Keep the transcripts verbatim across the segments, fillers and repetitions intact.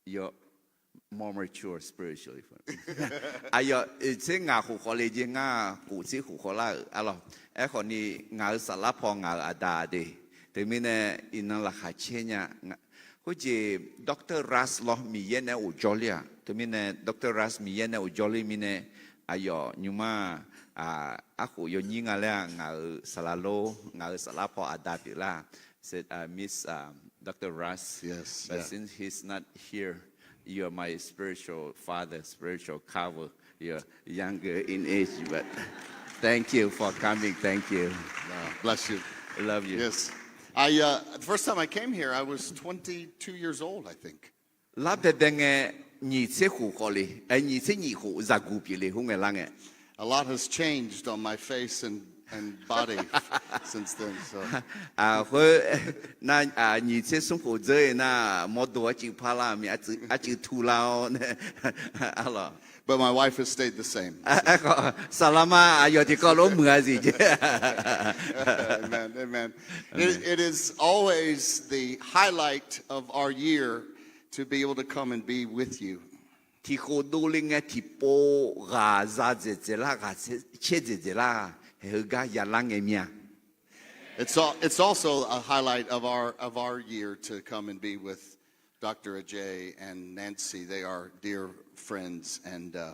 you're more mature spiritually. Aqyawf tser ngaq khof khawf le jeq, ngar khof tser khof khawf lar-euq arlawq. Aerkhawf ni ngaq-euq saflar paw ngaq-euq aqda de. Teumirnae iqnan laqkhaq caer nya. Khoerjeq Doctor Russ lawr Miqyaer nae ghofjawr ler-aq. Teumirnae Doctor Russ Miqyaer nae ghofjawr ler mirnae, aqyawf nymrma arkhof yawnyir nga laer-aq, ngaq-euq saqlaq lor, ngaq-euq saflar paw aqda pyeuflar. Said, uh, miss, um, Doctor Russ, but since he's not here, you are my spiritual father, spiritual cover. You're younger in age, but thank you for coming. Thank you. Bless you. I love you. Yes. I, uh, the first time I came here, I was twenty-two years old, I think. Lar baebae ngae, nyiq tser khof khawf le, nyiq tser nyiq khof zaqguq pyeuf le khoerngae lar ngae. A lot has changed on my face and, and body since then, so. Khoer, nar, nyiq tser smr khof dzeur-ir nar, mawrdo arcuiv par lar-eu mir, arcuiv tu lar-awr nae, arlawq. But my wife has stayed the same. Aerkhawf, saqlaqma aqyawf tiqkawv lof muiq-a zif jeq. Amen, amen. It, it is always the highlight of our year to be able to come and be with you. Tiqkhof dovle ngae tiqpov ghaq za dzaeqdzaeq lar, ghaq caer dzaeqdzaeq lar, haeq heugar yalar ngae mir-a. It's al-, it's also a highlight of our, of our year to come and be with Doctor Ajay and Nancy. They are dear friends, and, uh,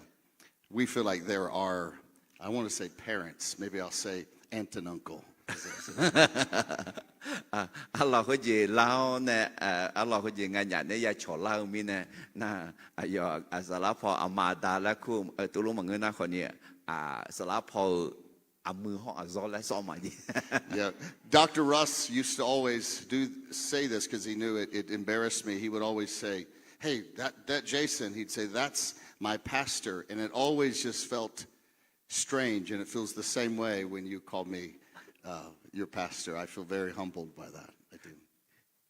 we feel like they're our, I want to say parents. Maybe I'll say aunt and uncle. Arlawq khoerjeq lar-awr nae, arlawq khoerjeq nganyaf nae ya cawq lar-eu mirnae, nar, aqyawf saflar paw aqma aqda laer kur-eu tuvlof maqngeur nar khawf ni, saflar paw-euq aqmuiq hawr aqzawr laer sawr ma jeq. Yeah. Doctor Russ used to always do say this because he knew it, it embarrassed me. He would always say, "Hey, that, that Jason," he'd say, "that's my pastor." And it always just felt strange, and it feels the same way when you call me, uh, your pastor. I feel very humbled by that. I do.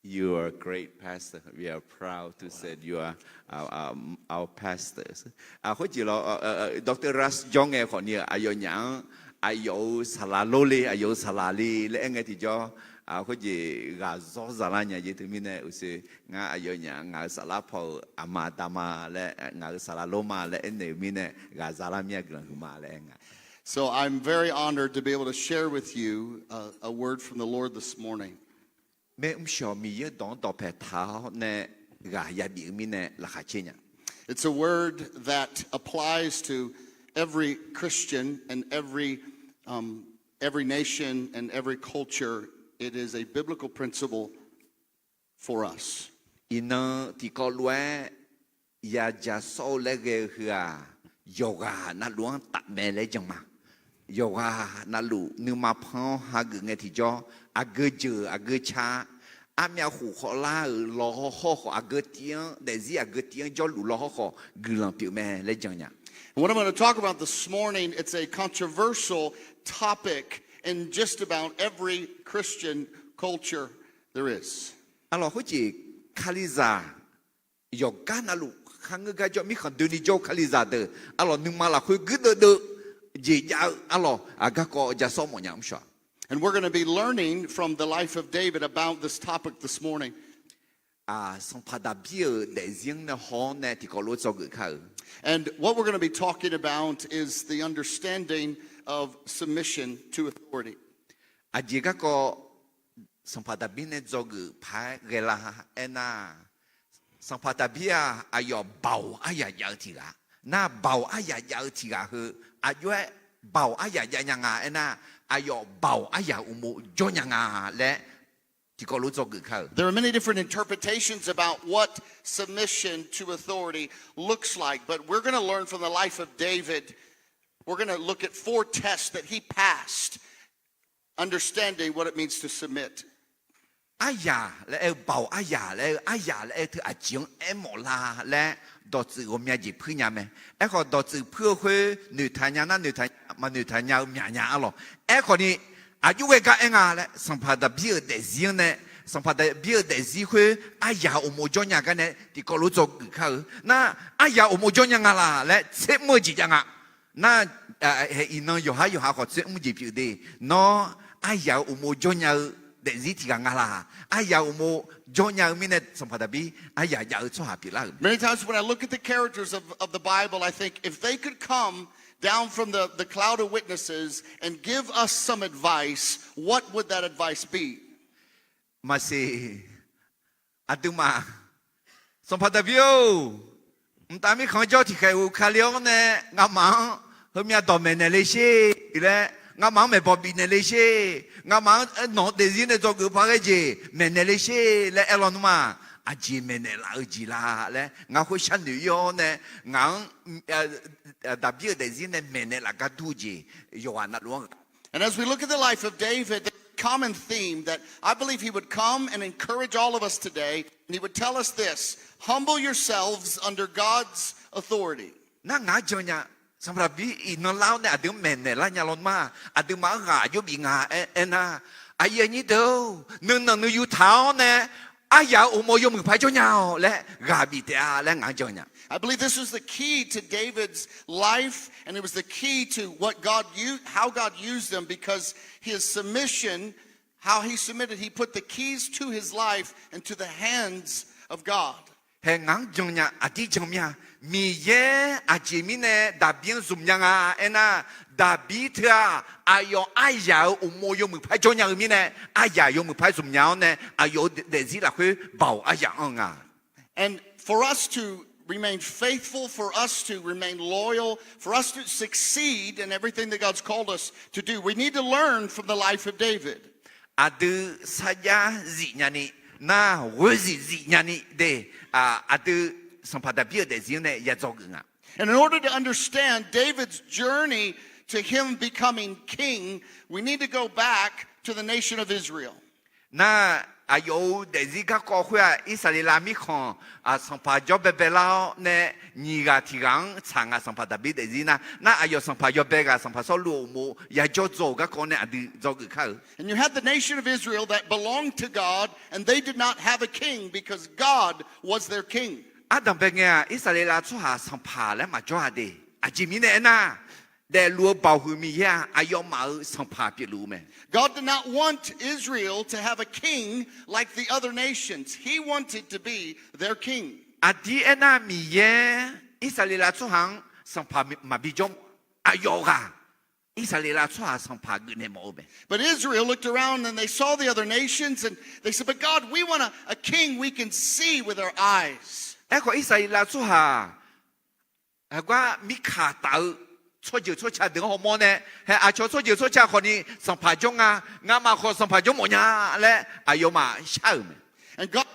You are a great pastor. We are proud to say you are our, our, our pastors. Khoerjeq lawr, Doctor Russ jawr ngae khawf ni aqyawfnyaf-anr aqyawf-euq saqlaq lor le, aqyawf-euq saqlaq le laer aer ngae tiqjawr, khoerjeq ghaq zawr za lar nya jeq. Teumirnae uqshoe ngar aqyawfnyaf ngaq-euq saflar paw-euq aqma aqda ma laer, ngaq-euq saqlaq lor ma laer aernaeq-euq mirnae ghaq za lar mir-a guiqlanq huiqma laer aer nga. So I'm very honored to be able to share with you, uh, a word from the Lord this morning. Mae mrshawq Miqyaer-euq dawq-anr dawqpae taq-awr nae ghaq yabif-eu mirnae laqkhaq caer nya. It's a word that applies to every Christian and every, um, every nation and every culture. It is a biblical principle for us. Iqnan tiqkawv lof-aer ya ja sawr-eu laer ghae-eu heu-aq, yawqghaq navluf-anr tafmaeq laer jan ma. Yawqghaq navluf nuima pan-awr hageuf ngae tiqjawr, aqgeu jeuq aqgeu ca, armyav khof khawf lar-euq lawhawr khawf, aqgeu tiv-anr daefzir, aqgeu tiv-anr jawrluf lawhawr khawf guiqlanq pyeuf mae laer jan nya. And what I'm gonna talk about this morning, it's a controversial topic in just about every Christian culture there is. Arlawq khoerjeq, Kalizaq yawqgar navluf kharngeur gar jawr, mirkhanq doeni jawr-eu Kalizaq deuq arlawq nuima lafkhoer guirdeuv deuv jeq jav-eu arlawq, aqgarkawv ja sawr mawfnya mrshawq. And we're gonna be learning from the life of David about this topic this morning. Sanqpaq Daqbir-euq daefzir-anr nae haw-awr nae tiqkawv lof dzawgeuf kar-euq. And what we're gonna be talking about is the understanding of submission to authority. Aqjeq garkawv Sanqpaq Daqbir nae dzawgeuf paq-aer ghae lar aernar, Sanqpaq Daqbir-aq aqyawf baoq aryaq jav-eu tiq ghaq. Nar baoq aryaq jav-eu tiq ghaq heu, aqjox-aer baoq aryaq jav nya nga aernar, aqyawf baoq aryaq uqmov jawr nya nga laer tiqkawv lof dzawgeuf kar-euq. There are many different interpretations about what submission to authority looks like, but we're gonna learn from the life of David. We're gonna look at four tests that he passed, understanding what it means to submit. Aryaq laer aer-eu, baoq aryaq laer aer-eu, aryaq laer aer-eu teu aqjeq-anr aermawf la laer dawqtsuif ghawqmya jeq puir nya mae. Aerkhawf dawqtsuif puir-eu khoer noeqtaq nya nar noeqtaq nya, maqnoeqtaq nya-eu myaq nya arlawq. Aerkhawf ni aqjox ghae gar aer nga laer Sanqpaq Daqbir-euq daefzir-anr nae, Sanqpaq Daqbir-euq daefzir khoer aryaq uqmov jawr nya gar nae tiqkawv lof dzawgeuf kar-eu. Nar aryaq uqmov jawr nya nga laq laer tser mr-eu jeq jav nga. Nar iqnan yawqhar yawqha khawf tser mr jeq pyeuf de. Nawr aryaq-euq uqmov jawr nya-eu daefzir tiq ghaq nga laq. Aryaq uqmov jawr nya-eu mirnae Sanqpaq Daqbir aryaq jav-eu tsawrhaq pyeuflar-euq mae. Many times when I look at the characters of, of the Bible, I think if they could come down from the, the cloud of witnesses and give us some advice, what would that advice be? Maqsiq, aqduimaf, Sanqpaq Daqbir-or, mqtav mirkhanq-anr jawr tiqkhaeq uq kali-awr nae, ngamaf-anr heumyav dawq maeqnaeq le sher laer, ngamaf-anr maeqbawq bifnaeq le sher, ngamaf-anr nawq-eu daefzir nae dzawgeuf paq ghae jeq maeqnaeq le sher laer aer lawnmr-aq, aqjeq maeqnaeq laf-eu jeq la laer ngar khoer sharnoeq ir-awr nae, ngaq-anr Daqbir-euq daefzir nae maeqnaeq laf gar dur-eu jeq yawqghaq navluf-anr ghaq. And as we look at the life of David, the common theme that I believe he would come and encourage all of us today, and he would tell us this, humble yourselves under God's authority. Nar ngaq-anr jan nya, Sanqpaq Daqbir iqnan lar-awr nae aqdui-anr maeqnaeq lar nya lawnmr-aq, aqduimaf-anr ghaq jawr bif nga aer, aernar, aqyuif aqnyir deuq-or, nuinanq nuiyu taq-awr nae, aryaq-euq uqmov yawmuiq paq-aer jawr nya-awq laer ghaq bif taef-a laer ngaq-anr jan nya. I believe this was the key to David's life, and it was the key to what God used, how God used him, because his submission, how he submitted, he put the keys to his life into the hands of God. Hae ngaq-anr jan nya, aqdir jan mir-a. Miqyaer aqjeq mirnae Daqbir-anr zmq nya nga aernar, Daqbir teu-aq, aqyawf aryaq-euq uqmov yawmuiq paq-aer jawr nya-eu mirnae, aryaq yawmuiq paq-aer zmq nya-awr nae, aqyawf-euq daefzir lafkhoer baoq aryaq anr-eu nga. And for us to remain faithful, for us to remain loyal, for us to succeed in everything that God's called us to do, we need to learn from the life of David. Aqdui sarjax zif nyani, nar ghoer zif zif nyani de, aqdui Sanqpaq Daqbir-euq daefzir nae ya dzawgeuf nga. And in order to understand David's journey to him becoming king, we need to go back to the nation of Israel. Nar, aqyawf-euq daefzir garkawv khoer-aq, Irsaqleqlav mirkhanq, sanqpaq jawr baebae lar-awr nae, nyiq ghaq tiq ghaq-anr tsaq nga, sanqpaq Daqbir daefzir nar. Nar, aqyawf sanqpaq yawbae ghaq, sanqpaq Sawrluv-euq uqmov yajawr dzaw-euq garkawv nae aqdui dzawgeuf kar-eu. And you had the nation of Israel that belonged to God, and they did not have a king because God was their king. Ardanqbae ngae-aq, Irsaqleqlav tsawrhaq sanqpaq laer maqjawr-a de. Aqjeq mirnae aernar, daefluf-eu baoq huiq Miqyaer-aq, aqyawfmaf-euq sanqpaq pyeufluf-eu mae. God did not want Israel to have a king like the other nations. He wanted to be their king. Aqdir aernar, Miqyaer Irsaqleqlav tsawrhaq-anr sanqpaq maqbi jawr, aqyawf ghaq Irsaqleqlav tsawrhaq sanqpaq geufnaeq mawf-eu mae. But Israel looked around and they saw the other nations and they said, But God, we want a, a king we can see with our eyes. Aerkhawf, Irsaqleqlav tsawrhaq heugar mirkaq taf-eu tsawrjeuq tsawrca deuq-anr hawmawr nae, hae aqcawq tsawrjeuq tsawrca khawfni sanqpaq jawr nga, ngamaf khawf sanqpaq jawr mawf nya laer aqyawfmaf shar-euq mae. And God,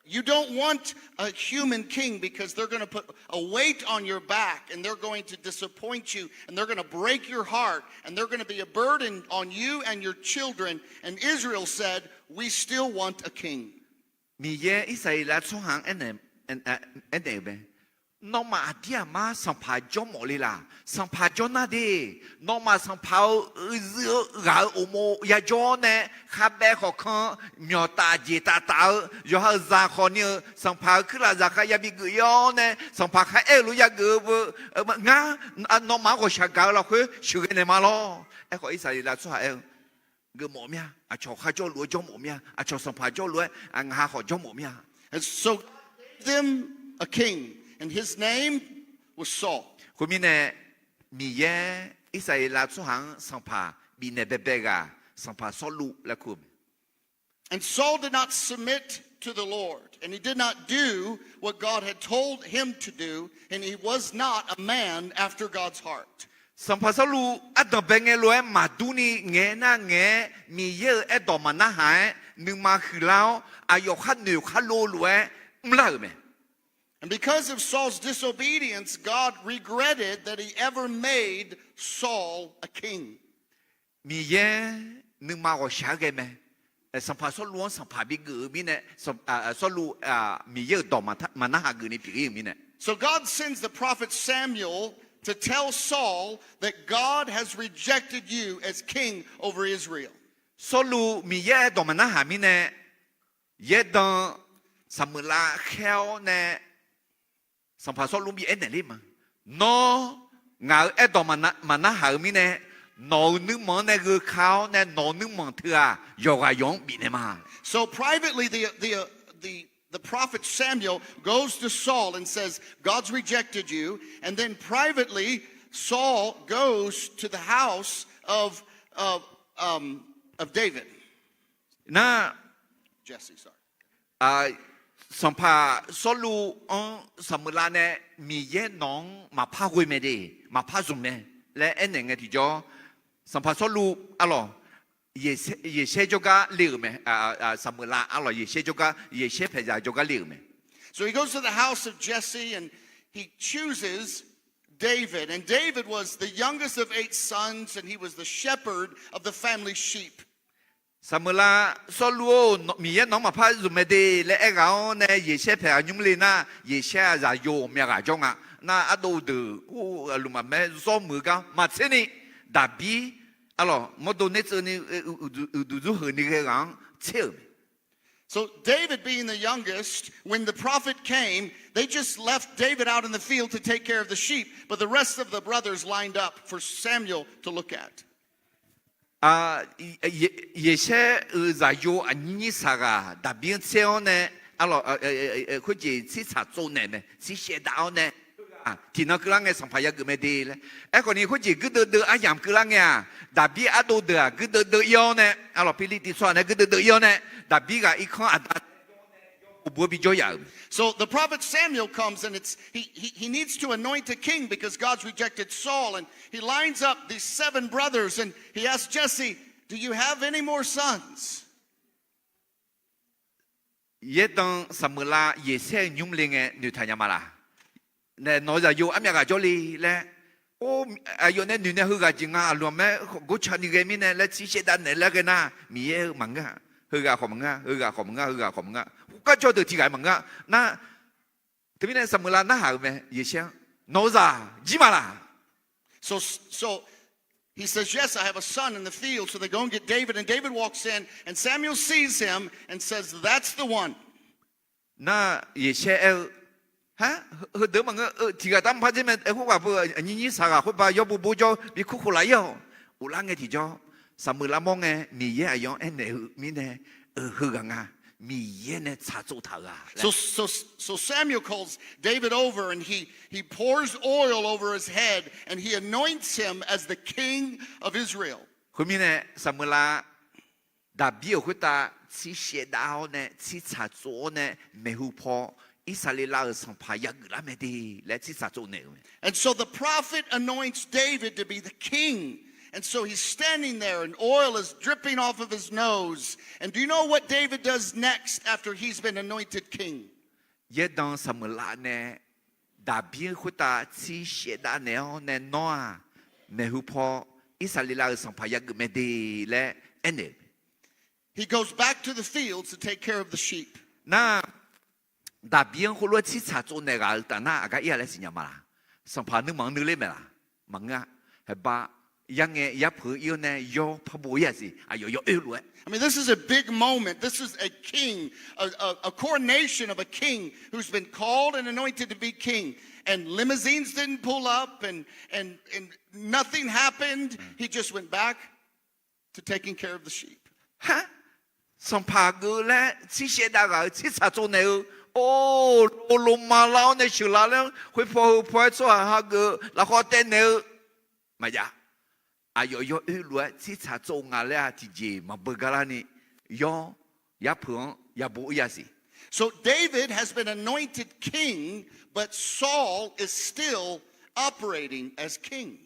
you don't want a human king because they're going to put a weight on your back and they're going to disappoint you and they're going to break your heart and they're going to be a burden on you and your children. And Israel said, We still want a king. Miqyaer Irsaqleqlav tsawrhaq-anr aernaeq-euq mae. Nawmaf aqdir aqmar sanqpaq jawr mawf le laq? Sanqpaq jawr nar de, nawmaf sanqpaq-euq uiqdui-eu ghaq-euq uqmov yajawr-awr nae, khavbaev khawf kan, myawqtaf jeq taf taf-eu, yawqha-euq zaq khawfni-eu sanqpaq-euq kuirlaf zaqkhav yabi geuf ir-awr nae, sanqpaq khar aer-eu lof yageuf-eu beu, ngar nawmaf-anr ghawqshaq gaq-eu lafkhoer sheuqghae naeq ma lawr. Aerkhawf, Irsaqleqlav tsawrhaq aer-eu, geufmawf mir-a. Aqcawq kharjawr lof-aer jawr mawf mir-a. Aqcawq sanqpaq jawr lof-air ngaq ha khawf jawr mawf mir-a. And so gave them a king, and his name was Saul. Khoermirnae, Miqyaer Irsaqleqlav tsawrhaq-anr sanqpaq bifnaeq baebae ghaq, sanqpaq Sawrluv laer kur-eu mae. And Saul did not submit to the Lord, and he did not do what God had told him to do, and he was not a man after God's heart. Sanqpaq Sawrluv ardanqbae ngae lof-aer maqdur ni ngaeq nar ngaeq-aer Miqyaer-euq aerdawq maqnarhaq-aer nuima huiqlar-awr, aqyawf khar noeq khar lov lof-aer mrlar-euq mae. And because of Saul's disobedience, God regretted that he ever made Saul a king. Miqyaer nuima ghawqshaq-aer ghae mae. Sanqpaq Sawrluv-anr sanqpaq bigeuf-eu mirnae, Sawrluv Miqyaer-euq dawq maqnarhaq geufni pyeuf ir-euq mirnae. So God sends the prophet Samuel to tell Saul that God has rejected you as king over Israel. Sawrluv Miqyaer aerdawq maqnarhaq mirnae, yaerdan Saqmeuqlav khaer-awr nae, Sanqpaq Sawrluv bi aernaeq ler ma. Nawr ngaq-euq aerdawq maqnarhaq-euq mirnae, Nawq-euq nuirmanq-anr nae gheu ka-awr nae, nawq-euq nuirmanq teughaq yawqghaq yawq-anr bifnaeq ma. So privately, the, the, uh, the, the prophet Samuel goes to Saul and says, God's rejected you. And then privately, Saul goes to the house of, of, um, of David. Nar, Jesse, sorry. Sanqpaq Sawrluv-anr Saqmeuqlav nae Miqyaer nawq-anr maqpar ghoe mae de, maqpar zmq mae laer aernaeq ngae tiqjawr, Sanqpaq Sawrluv arlawq, Yeqsaer jawrgar le-euq mae. Saqmeuqlav arlawq, Yeqsaer jawrgar, Yeqsaer paeqzaq jawrgar le-euq mae. So he goes to the house of Jesse and he chooses David. And David was the youngest of eight sons, and he was the shepherd of the family sheep. Saqmeuqlav Sawrluv-or, Miqyaer nawq-anr maqpar zmq mae de laer aerghaq-awr nae, Yeqsaer paeq aqnymr le nar, Yeqsaer-aq zaqyo myavghaq jawr nga. Nar ardov deuq or, lmqmaq maer zawr muiq-eu gar maqtser ni, Daqbir arlawq mawrdo naer tseuv ni, uqduq dzur heuq ni ghae ghaq-anr tser-euq mae. So David being the youngest, when the prophet came, they just left David out in the field to take care of the sheep, but the rest of the brothers lined up for Samuel to look at. Yeqsaer-euq zaqyo aqnyir nyir saqghaq Daqbir-anr tser-awr nae, arlawq, khoerjeq tsirtsaq tsovnaeq mae, tsir shaevdav-awr nae, tiqnan keuvlar ngae sanqpaq yageuf mae de laer. Aerkhawf ni khoerjeq guirdeuv deuv aryamq keuvlar ngae-aq, Daqbir ardov deuq-aq guirdeuv deuv ir-awr nae, arlawq, Pirlirtiv tsawrhaq nae guirdeuv deuv ir-awr nae, Daqbir ghaq irkanr aqda bov-awr bijawr yaf-euq mae. So the prophet Samuel comes and it's, he, he, he needs to anoint a king because God's rejected Saul. And he lines up these seven brothers and he asks Jesse, Do you have any more sons? Yaerdan Saqmeuqlav Yeqsaer-euq nymr le ngae noeqtaq nya ma laq? Nae nawq-eu zaqyo armyav ghaq jawrle laer, or, aqyawf nae noeq nae heughaq jeq nga, aqlmq-aer gorca ni ghae mirnae laer tsir shaevdav naeq laer ghae nar, Miqyaer-eu maqngeur-a. Heughaq khawf maqngeur-a, heughaq khawf maqngeur-a, heughaq khawf maqngeur-a. Khoergar jawr deuq tiq ghaq maqngeur-a. Nar, teumirnae Saqmeuqlav narhaq-euq mae, Yeqsaer-anr, Nawq-eu zaq jir ma laq? So, so he says, Yes, I have a son in the field. So they go and get David, and David walks in, and Samuel sees him and says, That's the one. Nar, Yeqsaer aer-eu, Har, heudeuq maqngeur, tiq ghaq dar maqpar dzer mae, aerkhawf ghaq beu aqnyir nyir saqghaq khoerba yawr bov bov jawr bi kur khof laf ir-awq. Ghoflar ngae tiqjawr, Saqmeuqlav mawr ngae Miqyaer aqyawf-anr aernaeq-eu mirnae, heughaq nga, Miqyaer nae tsaqtsov taq-euq ghaq. So, so, so Samuel calls David over and he, he pours oil over his head and he anoints him as the king of Israel. Khoermirnae Saqmeuqlav Daqbir-euq khoertav tsir shaevdav-awr nae, tsirtsaq tsov-awr nae, maeqhu paw Irsaqleqlav-euq sanqpaq yageuf lar mae de laer tsirtsaq tsov naeq-euq mae. And so the prophet anoints David to be the king. And so he's standing there and oil is dripping off of his nose. And do you know what David does next after he's been anointed king? Yaerdan Saqmeuqlav nae Daqbir khoertav tsir shaevdav naeq-awr nae nawr-aq, maeqhu paw Irsaqleqlav-euq sanqpaq yageuf mae de laer aernaeq-euq mae. He goes back to the fields to take care of the sheep. Nar, Daqbir-anr khoerlof-aer tsirtsaq tsov naeq ghaq-eu taf nar aqgar ir-a laer siqnya ma laq? Sanqpaq nuirmanq-anr nuiler mae laq? Maqngeur-a. Haeqba yarngae yarpeuq-eu ir-awr nae yawr par bo ir-a siq, aqyawf yawoer lof-aer. I mean, this is a big moment. This is a king, a, a, a coronation of a king who's been called and anointed to be king. And limousines didn't pull up and, and, and nothing happened. He just went back to taking care of the sheep. Sanqpaq geuf laer tsir shaevdav ghaq-euq tsirtsaq tsov naeq-eu, or, lo lo ma lar-awr nae sheuqlaf laer khoerpaw heupaw-aer tsawrhaq hageuf-eu lafkhawr taev naeq-eu maqjav. Aqyawf yawoer lof-aer tsirtsaq tsov nga laer-aq tiqjeq maqbeu gar larni, yawr yarpeuq-anr yabo ir-a siq. So David has been anointed king, but Saul is still operating as king.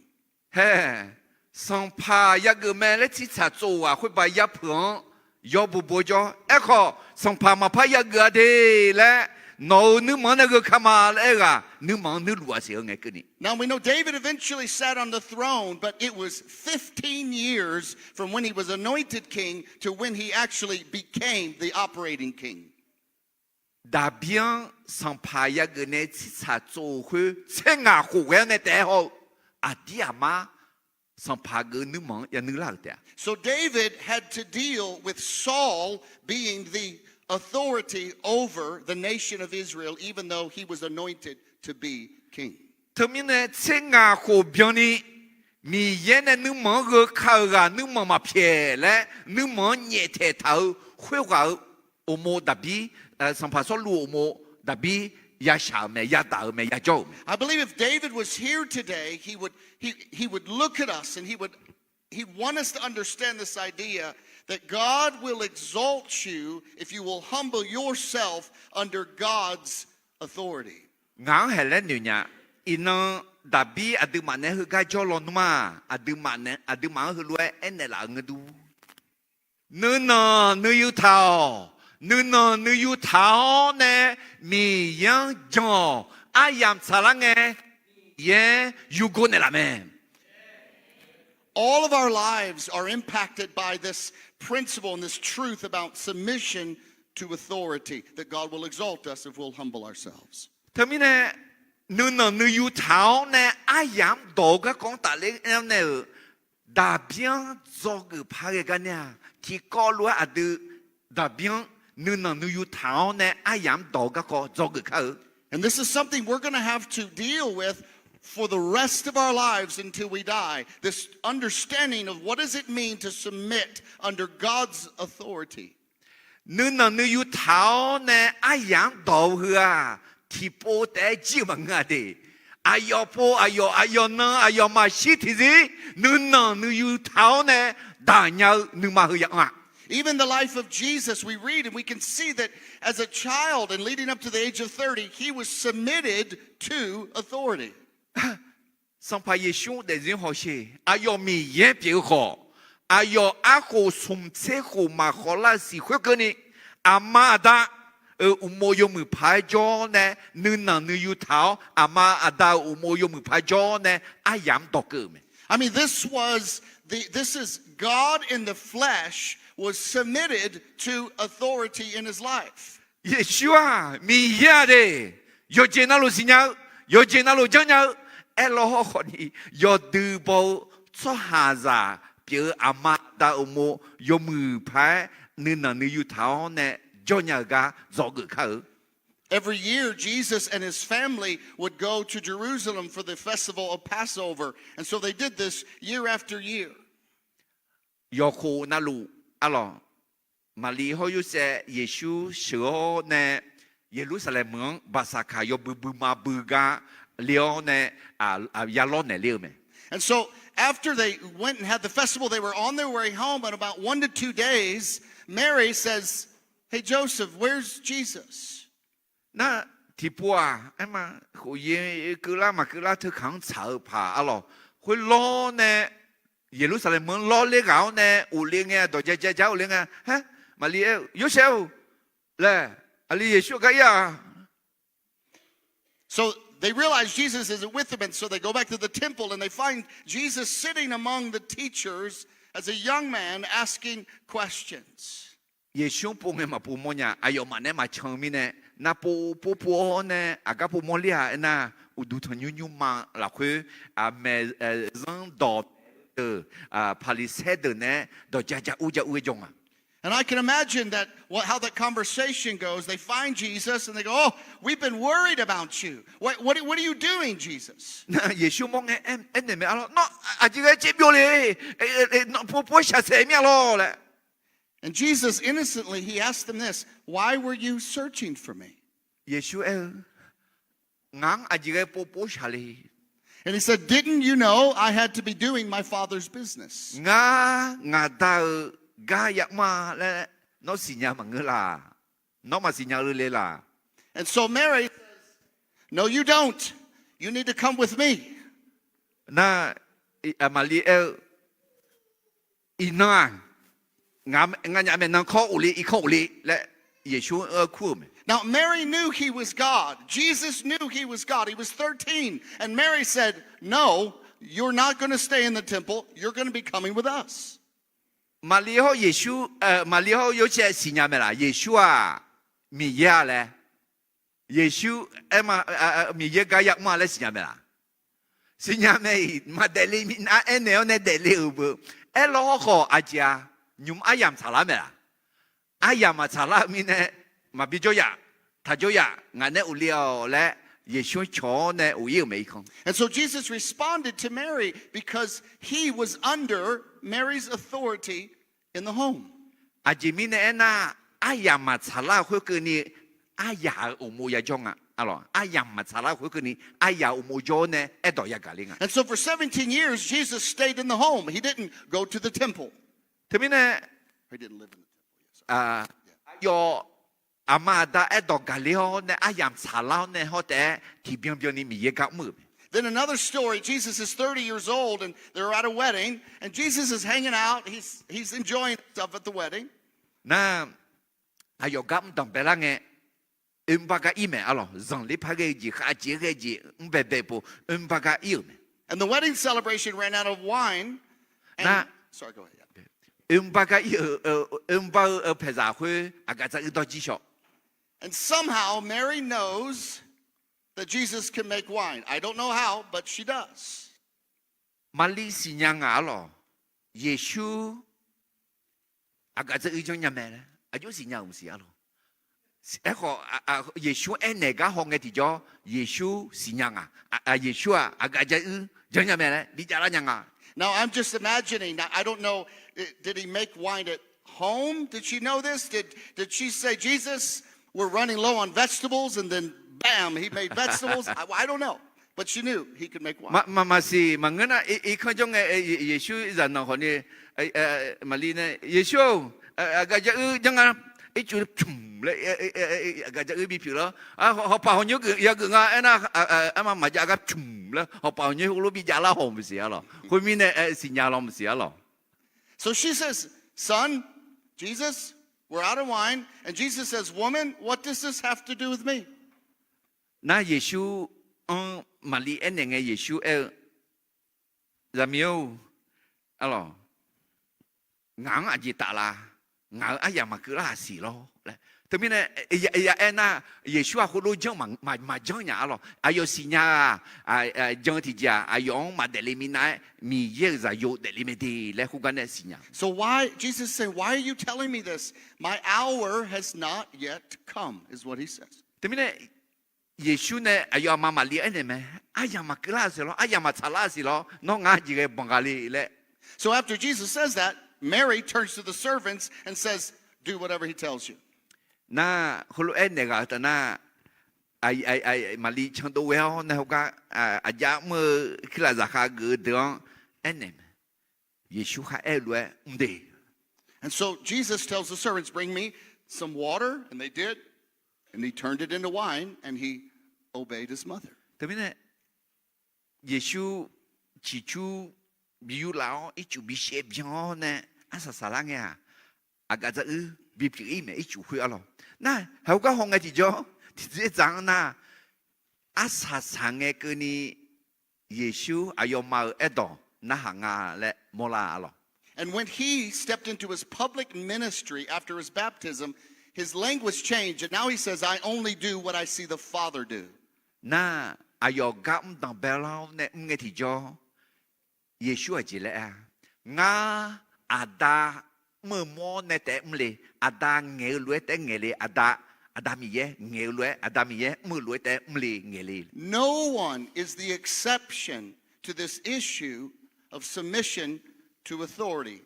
Hae, sanqpaq yageuf mae laer tsirtsaq tsov-eu ghaq khoerba yarpeuq-anr yawr bobo jawr. Aerkhawf sanqpaq maqpar yageuf-a de laer, nawq-euq nuirmanq-anr nae gheu ka ma laer aer-eu ghaq nuirmanq-anr nuirluf-a siq-eu ngae keuvni. Now we know David eventually sat on the throne, but it was fifteen years from when he was anointed king to when he actually became the operating king. Daqbir-anr sanqpaq yageuf nae tsirtsaq tsov-euq khoer tser ngaq khof ghae-anr nae taef-aer haw-eu, aqdir aqmar sanqpaq geuf nuirmanq-anr yanuir lar-euq taef-a. So David had to deal with Saul being the authority over the nation of Israel, even though he was anointed to be king. Teumirnae tser ngaq khof byanni Miqyaer nae nuirmanq-anr gheu ka-euq ghaq nuirmanq maqpyaeq laer nuirmanq-anr nyaeftaeq taq-eu khoerghaq-euq uqmov Daqbir, Sanqpaq Sawrluv uqmov Daqbir yashaq-euq mae, yadaq-euq mae, yajawr-euq mae. I believe if David was here today, he would, he, he would look at us and he would, he'd want us to understand this idea that God will exalt you if you will humble yourself under God's authority. Ngaq-anr haeq laer noeq nya. Iqnan Daqbir aqduimaf nae heugar jawr lawnmr-aq, aqduimaf nae, aqduimaf-anr heulof-aer aernaeq laf-euq ngeur dur. Nuinanq nuiyu taq-awq. Nuinanq nuiyu taq-awr nae Miqyaer-anr jan-awq. Aryamq tsaqlar ngae, Miqyaer yurgor naeqlaf mae. All of our lives are impacted by this principle and this truth about submission to authority, that God will exalt us if we'll humble ourselves. Teumirnae, nuinanq nuiyu taq-awr nae aryamq-anr dawq-eu garkawv-anr tafler-awr nae-euq Daqbir-anr dzawgeuf par ghae gar nar-aq, tiqkawv lof-aer aqdui Daqbir-anr nuinanq nuiyu taq-awr nae aryamq-anr dawq-eu garkawv dzawgeuf kar-eu. And this is something we're gonna have to deal with for the rest of our lives until we die. This understanding of what does it mean to submit under God's authority. Nuinanq nuiyu taq-awr nae aryamq-anr dawq-eu heu-aq, tiqpov taef-aer jir-eu maqngeur-a de. Aqyawf pov aqyawf, aqyawf nan aqyawf maqshir tiqzir, nuinanq nuiyu taq-awr nae daq nya-eu nuima heu ya anr-a. Even the life of Jesus, we read and we can see that as a child and leading up to the age of thirty, he was submitted to authority. Sanqpaq Yeqsur daefzir hawsher, aqyawf Miqyaer pyeuf-eu khawf, aqyawf arkhof smq tser khof maqkhawf lar-eu siq khoerkeuvni, aqma aqda-euq uqmov yawmuiq paq-aer jawr-awr nae, nuinanq nuiyu taq-awr aqma aqda-euq uqmov yawmuiq paq-aer jawr-awr nae aryamq-anr dawq keuv-euq mae. I mean, this was the, this is God in the flesh was submitted to authority in his life. Yeqsur-aq Miqyaer-a de, yawqjeq navluf siqnya-eu, yawqjeq navluf janrnya-eu, aerlawr hawrkhawf ni yawdui baw-eu tsawrhaqzaq pyeuf-eu aqma aqda uqmov yawmuiq paq-aer nuinanq nuiyu taq-awr nae jawrnya-eu gar dzawgeuf kar-eu. Every year, Jesus and his family would go to Jerusalem for the festival of Passover. And so they did this year after year. Yawqkhof navluf, arlawq, Maqli hawr Yorsaev Yeqsur sheuq-awr nae Yeqlursaqlaeq meuq-anr Baqsaqkaq yawbui buima bui gar le-awr nae, ya lawrnaeq ler-eu mae. And so, after they went and had the festival, they were on their way home, and about one to two days, Mary says, Hey, Joseph, where's Jesus? Nar, tiqpov-aq, aerma, khof ye keuvlar maqkeuvlar teukaq-anr tsaq-eu paq arlawq. Khoerlawr nae, Yeqlursaqlaeq meuq-anr lawrler ghaq-awr nae, ghofle ngae, dawq ja ja ja ghofle ngae, haer, Maqli aer-eu, Yorsaev-or, laer, aqli Yeqsur gar ir-a. So they realize Jesus isn't with them, and so they go back to the temple and they find Jesus sitting among the teachers as a young man asking questions. Yeqsur-anr pov ngae maqpov mawrnya, aqyawfmaf nae maqcan-eu mirnae, navpov pov pov-awr nae aqgar pov mawrler-a aernar, uqduq tanqnymr nymrma lafkhoer, aqmaeq zanrdawq deuq, Paqliqsaer deuq nae dawq ja ja ur ja ur-aer jawr nga. And I can imagine that what, how that conversation goes. They find Jesus and they go, Oh, we've been worried about you. What, what, what are you doing, Jesus? Yeqsur mawr ngae aernaeq mae arlawq, Nawr aqjeq ghae caev byov le, nawr pov pov-aer shaqsaef mir-a lawr laer. And Jesus innocently, he asked them this, Why were you searching for me? Yeqsur aer-eu, Ngaq-anr aqjeq ghae pov pov shaq le? And he said, Didn't you know I had to be doing my Father's business? Ngar ngaq Da-euq gar yamr-a laer nawr siqnya maqngeur laq? Nawr maqsiqnya-eu le laq? And so Mary says, No, you don't. You need to come with me. Nar, Maqli aer-eu, Iqnan-aq, nganyaf maeqnan kawr ghofle, irkanr ghofle laer Yeqsur-anr kur-euq mae. Now, Mary knew he was God. Jesus knew he was God. He was thirteen. And Mary said, No, you're not gonna stay in the temple. You're gonna be coming with us. Maqli hawr Yeqsur, Maqli hawr Yorsaev siqnya mae laq? Yeqsur-aq Miqyaer-a laer. Yeqsur aer ma, Miqyaer gar yamr-a laer siqnya mae laq? Siqnya mae-iq, maqdaefle minav aernaeq-awr nae daefle-euq beu. Aerlawr hawrkhawf aqjeq-a, nymq aryamq tsaqlar mae laq? Aryamq maqtsaqlar-eu mirnae, maqbi jawryaf, taq jawryaf, ngaq nae ghofle-awq laer Yeqsur cawq-awr nae of ir-euq mae irkanr. And so Jesus responded to Mary because he was under Mary's authority in the home. Aqjeq mirnae aernar, aryamq maqtsaq lar-eu khoerkeuvni aryaq-euq uqmov yajawr nga. Arlawq, aryamq maqtsaq lar-eu khoerkeuvni aryaq-euq uqmov jawr-awr nae aerdawq yagaq le nga. And so for seventeen years, Jesus stayed in the home. He didn't go to the temple. Teumirnae, aqyawf aqma aqda aerdawq gaqler-awr nae aryamq tsaqlar-awr nae hawr taef-aer tiqbyan byanni Miqyaer gar mr-euq mae. Then another story, Jesus is thirty years old and they're at a wedding, and Jesus is hanging out, he's, he's enjoying himself at the wedding. Nar, aqyawf gar mr danqbae lar ngae, oermr bar gar ir mae arlawq. Zanqler par ghae-eu jeq, khavjeq ghae-eu jeq mr baebae pov oermr bar gar ir-euq mae. And the wedding celebration ran out of wine. Nar, oermr bar gar ir-euq, oermr bar-eu paeqzaq khoer aqgaf dzaq uir dawr jir shaw. And somehow Mary knows that Jesus can make wine. I don't know how, but she does. Maqlir siqnya ngaq arlawq, Yeqsur aqgaf dzaq uir janrnya mae laer aqjox siqnya-euq maqsiq arlawq. Aerkhawf, Yeqsur aernaeq gar haw ngae tiqjawr, Yeqsur siqnya ngaq, Yeqsur-aq aqgaf dzaq uir janrnya mae laer bijav lar nya nga. Now, I'm just imagining. Now, I don't know, eh, did he make wine at home? Did she know this? Did, did she say, Jesus, we're running low on vegetables, and then bam, he made vegetables? I, I don't know. But she knew he could make wine. Maqsiq maqngeur nar, irkanr jawr ngae, Yeqsur zaqnanq khawfni, Maqlir nae, Yeqsur-or, aqgaf dzaq uir janr nga. Ircuf pymq laer aqgaf dzaq uir bipyeuf lar. Hawpaq hawqnyoer yageuf nga aernar, arma maqjav gar pymq laer hawpaq hawqnyoer heulof bijav lar haw-euq maqsiq arlawq. Khoermirnae siqnya law maqsiq arlawq. So she says, son, Jesus, we're out of wine. And Jesus says, woman, what does this have to do with me? Nar, Yeqsur-anr Maqlir aernaeq ngae, Yeqsur aer-eu, zaqmiq-or, arlawq, ngaq-anr aqjeq taf la? Ngaq-euq aryamq maqkeuv lar-aq siq lawr laer. Teumirnae ya aer nar, Yeqsur-aq khoerlof janr maqjanr nya arlawq. Aqyawf siqnya-aq, jan-eu tiqjeq-aq aqyawf-anr maqdaef le minav-aer Miqyaer-euq zaqyo daefle mae de laer khoergar nae siqnya. So why, Jesus saying, why are you telling me this? My hour has not yet come, is what he says. Teumirnae Yeqsur nae aqyawf aqma Maqlir aernaeq mae, aryamq maqkeuv lar-aq siq lawr, aryamq maqtsaq lar-aq siq lawr, nawr ngar jeq ghae banq ghaq le laer. So after Jesus says that, Mary turns to the servants and says, do whatever he tells you. Nar, heulof aernaeq ghaq-eu taf nar, Maqlir candov ghae-awr nae heugar, aqjav mr-eu kirlaf zaqkhav geuf-eu deuq-anr aernaeq mae, Yeqsur khar aer-eu lof-aer mr de. And so Jesus tells the servants, bring me some water, and they did. And he turned it into wine, and he obeyed his mother. Teumirnae Yeqsur ciqcur bi yurlaf-awr ircuf bi shaev byan-awr nae arsaq saqlar ngae-aq, aqgaf dzaq uir bipyeuf ir mae, ircuf khoer arlawq. Nar, heugar haw ngae tiqjawr, tiqdzer dzaq-anr nar, arsaq saq ngae keuvni Yeqsur aqyawfmaf-euq aerdawq narhaq nga laer mawrlar arlawq. And when he stepped into his public ministry after his baptism, his language changed, and now he says, I only do what I see the Father do. Nar, aqyawf gar mr danqbae lar-awr nae mr ngae tiqjawr, Yeqsur aqjeq laer aer-a, ngar Aqda mr-eu mawr nae taef-aer mr le, Aqda ngaeq-eu lof-aer taef-aer ngaeq le, Aqda, Aqda Miqyaer ngaeq-eu lof-aer, Aqda Miqyaer mr-eu lof-aer taef-aer mr le ngaeq le. No one is the exception to this issue of submission to authority.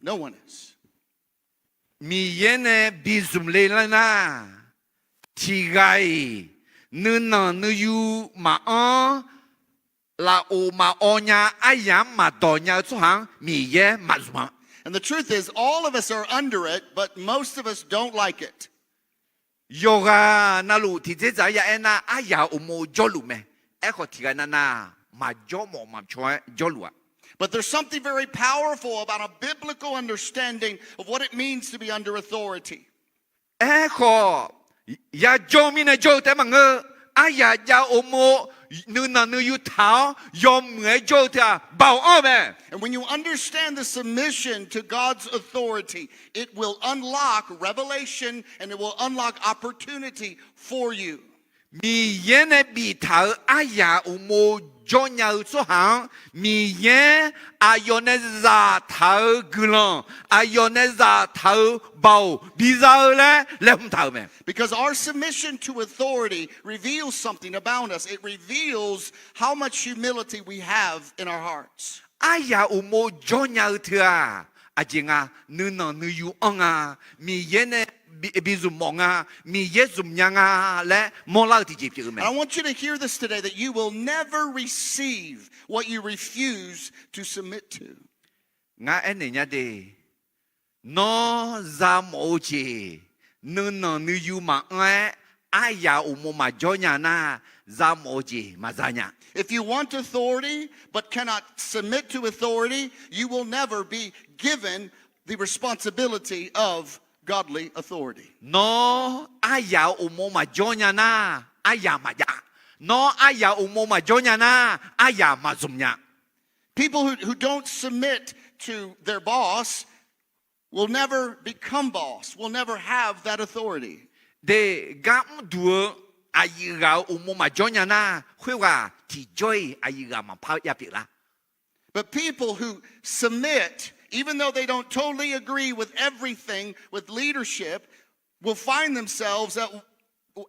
No one is. Miqyaer nae bi zmq le lar nar, tiq ghaq-iq nuinanq nuiyu maqanr, lafov maqawv nya, aryamq-anr maqdawq nya-eu tsawrhaq-anr Miqyaer maqzmq-a. And the truth is, all of us are under it, but most of us don't like it. Yawqghaq navluf tiqdzer dzaq-anr ya aer nar, aryaq uqmov jawrluf mae. Aerkhawf tiq ghaq navnav maqjawr mawf maqcaw-aer jawrluf-a. But there's something very powerful about a biblical understanding of what it means to be under authority. Aerkhawf, yajawr mirnae jawr-eu taef-aer maqngeur, aryaq jav uqmov nuinanq nuiyu taq-awr yawmuiq-aer jawr-eu teu-aq baoq anr-eu mae. And when you understand the submission to God's authority, it will unlock revelation and it will unlock opportunity for you. Miqyaer nae biftaq-euq aryaq uqmov jawrnya-eu tsawrhaq-anr, Miqyaer aqyawf nae zaftaq-euq guiqlanq, aqyawf nae zaftaq-euq baoq biza-eu laer laeqhmq taq-euq mae. Because our submission to authority reveals something about us. It reveals how much humility we have in our hearts. Aryaq uqmov jawrnya-eu teu-aq, aqjeq nga, nuinanq nuiyu anr nga, Miqyaer nae bi, bi zmq mawf nga, Miqyaer zmq nya nga laer mawrlar-eu tiqjeq pyeuf-eu mae. And I want you to hear this today, that you will never receive what you refuse to submit to. Ngar aernaeq nya de, nawr zamawf-eu jeq nuinanq nuiyu maqanr-aer, aryaq uqmov maqjawr nya nar, zamawf-eu jeq maqza nya. If you want authority but cannot submit to authority, you will never be given the responsibility of godly authority. Nawr aryaq-euq uqmov maqjawr nya nar, aryaq maqjav. Nawr aryaq uqmov maqjawr nya nar, aryaq maqzmq nya. People who, who don't submit to their boss will never become boss, will never have that authority. De, gar mrduq-eu aqyuif ghaq-euq uqmov maqjawr nya nar, khoerghaq tiqjawr-iq aqyuif ghaq maqpar yapyeuf lar. But people who submit, even though they don't totally agree with everything with leadership, will find themselves at,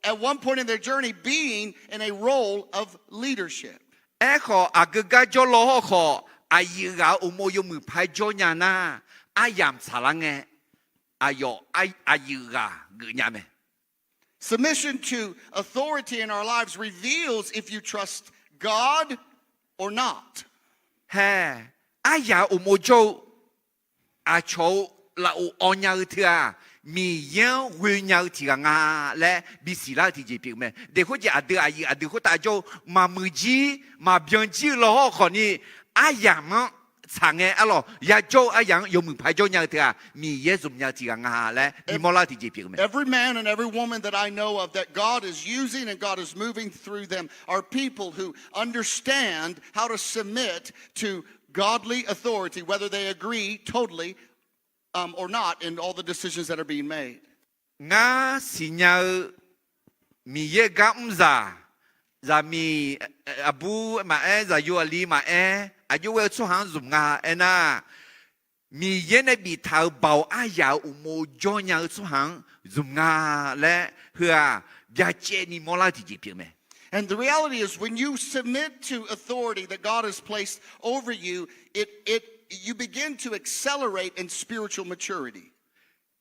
at one point in their journey being in a role of leadership. Aerkhawf, aqgeu gar jawrlaw hawrkhawf, aqyuif ghaq-euq uqmov yawmuiq paer jawr nya nar, aryamq tsaqlar ngae, aqyawf, aqyuif ghaq geufnya mae. Submission to authority in our lives reveals if you trust God or not. Hae, aryaq uqmov jawr-eu aqcawq-eu lafov awv nya-eu teu-aq, Miqyaer-anr ghoe nya-eu tiq ghaq nga laer bisiq lar-eu tiqjeq pyeuf-eu mae. Deq khoerjeq aqdui aqyuif aqdui khoertav jawr-eu maqmuiq jir maqbyan jir-eu law hawrkhawf ni, aryamq-anr tsaq ngae arlawq yajawr-eu aryamq-anr yawmuiq paer jawr nya-eu teu-aq, Miqyaer zmq nya-eu tiq ghaq nga laer bimawr lar-eu tiqjeq pyeuf-eu mae. Every man and every woman that I know of that God is using and God is moving through them are people who understand how to submit to godly authority, whether they agree totally, um, or not in all the decisions that are being made. Ngar siqnya-eu Miqyaer gar mr zaq, zaqmiq, aqbur maqaer, zaqyo aqli maqaer, aqjox ghae-eu tsawrhaq-anr zmq nga aernar, Miqyaer nae biftaq-euq baoq aryaq-euq uqmov jawr nya-eu tsawrhaq-anr zmq nga laer heu-aq, byacaevni mawrlar-eu tiqjeq pyeuf mae. And the reality is, when you submit to authority that God has placed over you, it, it, you begin to accelerate in spiritual maturity.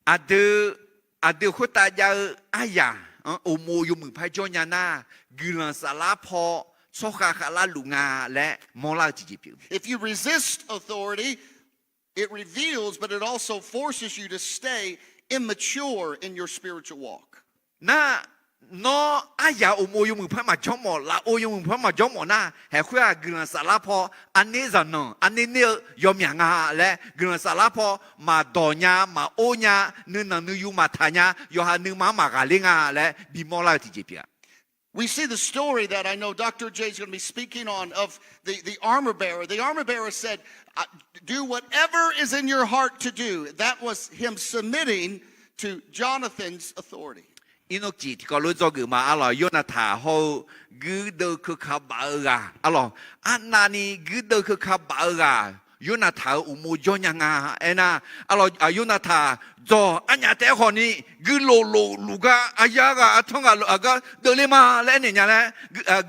Aqdui, aqdui khoertav jav-eu aryaq-anr uqmov yawmuiq paer jawr nya nar, guiqlanq saflar paw tsawrkhav khavlar luf nga laer mawrlar-eu tiqjeq pyeuf. If you resist authority, it reveals, but it also forces you to stay immature in your spiritual walk. Nar, nawr aryaq uqmov yawmuiq paer maqjawr mawf, lafov yawmuiq paer maqjawr mawf nar, haeq khoer-aq guiqlanq saflar paw arner zaqnanq arner ner-eu yawmyaq nga laer, guiqlanq saflar paw maqdawq nya, maqor nya, nuinanq nuiyu maqtaq nya, yawqha nuima-anr maqghaqler nga laer bimawr lar-eu tiqjeq pyeuf-a. We see the story that I know Doctor J is going to be speaking on of the, the armor bearer. The armor bearer said, uh, "Do whatever is in your heart to do." That was him submitting to Jonathan's authority. Irnmr ciq tiqkawv lof dzawgeuf ma arlawq, Yornataq hawr-eu guirdeuv keuka baf-eu ghaq arlawq, arnavni guirdeuv keuka baf-eu ghaq, Yornataq-euq uqmov jawr nya nga aernar, arlawq, Yornataq, dzawq arnyaf taef-aer khawfni guirdeuv lofluf gar aqyar ghaq artanr ghaq aqgar deuvler ma laer aernaeq nya laer,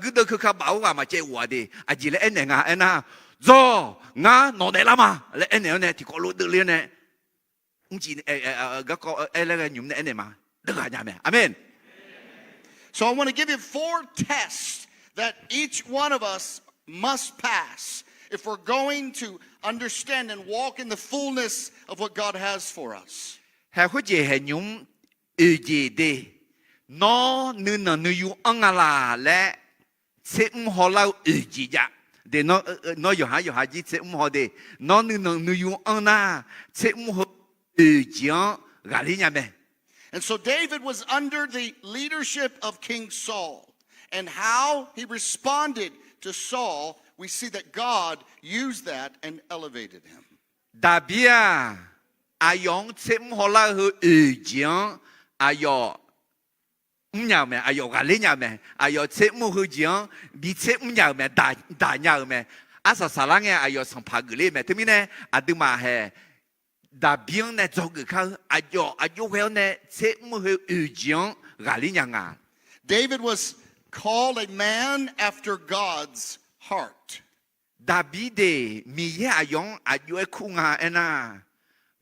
guirdeuv keuka baf-eu ghaq maqcaev of-a de. Aqjeq laer aernaeq nga aernar, dzawq, ngar nawq daeflar ma laer aernaeq-awr nae tiqkawv lof deuvler-awr nae, mrciv, garkawv aer laer ghae nymq nae aernaeq ma, deuvghaq nya mae. Aqmen. So I want to give you four tests that each one of us must pass if we're going to understand and walk in the fullness of what God has for us. Haeq khoerjeq haeq nymq-mr oeq jeq de, nawr nuinanq nuiyu anr nga laq laer tser mr hawlar-eu oeq jeq jav. De, nawr yawqha yawqha jir tser mr haw de, nawr nuinanq nuiyu anr nar, tser mr haw oeq jeq-anr ghaqler nya mae. And so David was under the leadership of King Saul, and how he responded to Saul, we see that God used that and elevated him. Daqbir-aq, aqyawf-anr tser mr hawlar-eu heu oeq jeq-anr aqyawf mrnya-euq mae, aqyawf ghaqler nya-euq mae, aqyawf tser mr-eu heujeq-anr bi tser mrnya-euq mae, daq, daq nya-euq mae. Arsaq saqlar ngae aqyawf sanqpaq geufler mae. Teumirnae aqduimaf haeq Daqbir-anr nae dzawgeuf kar-eu, aqyawf aqjox ghae-awr nae tser mr-eu heu oeq jeq-anr ghaqler nya nga. David was called a man after God's heart. Daqbir deuq Miqyaer aqyawf-anr aqjox-aer kur nga aernar,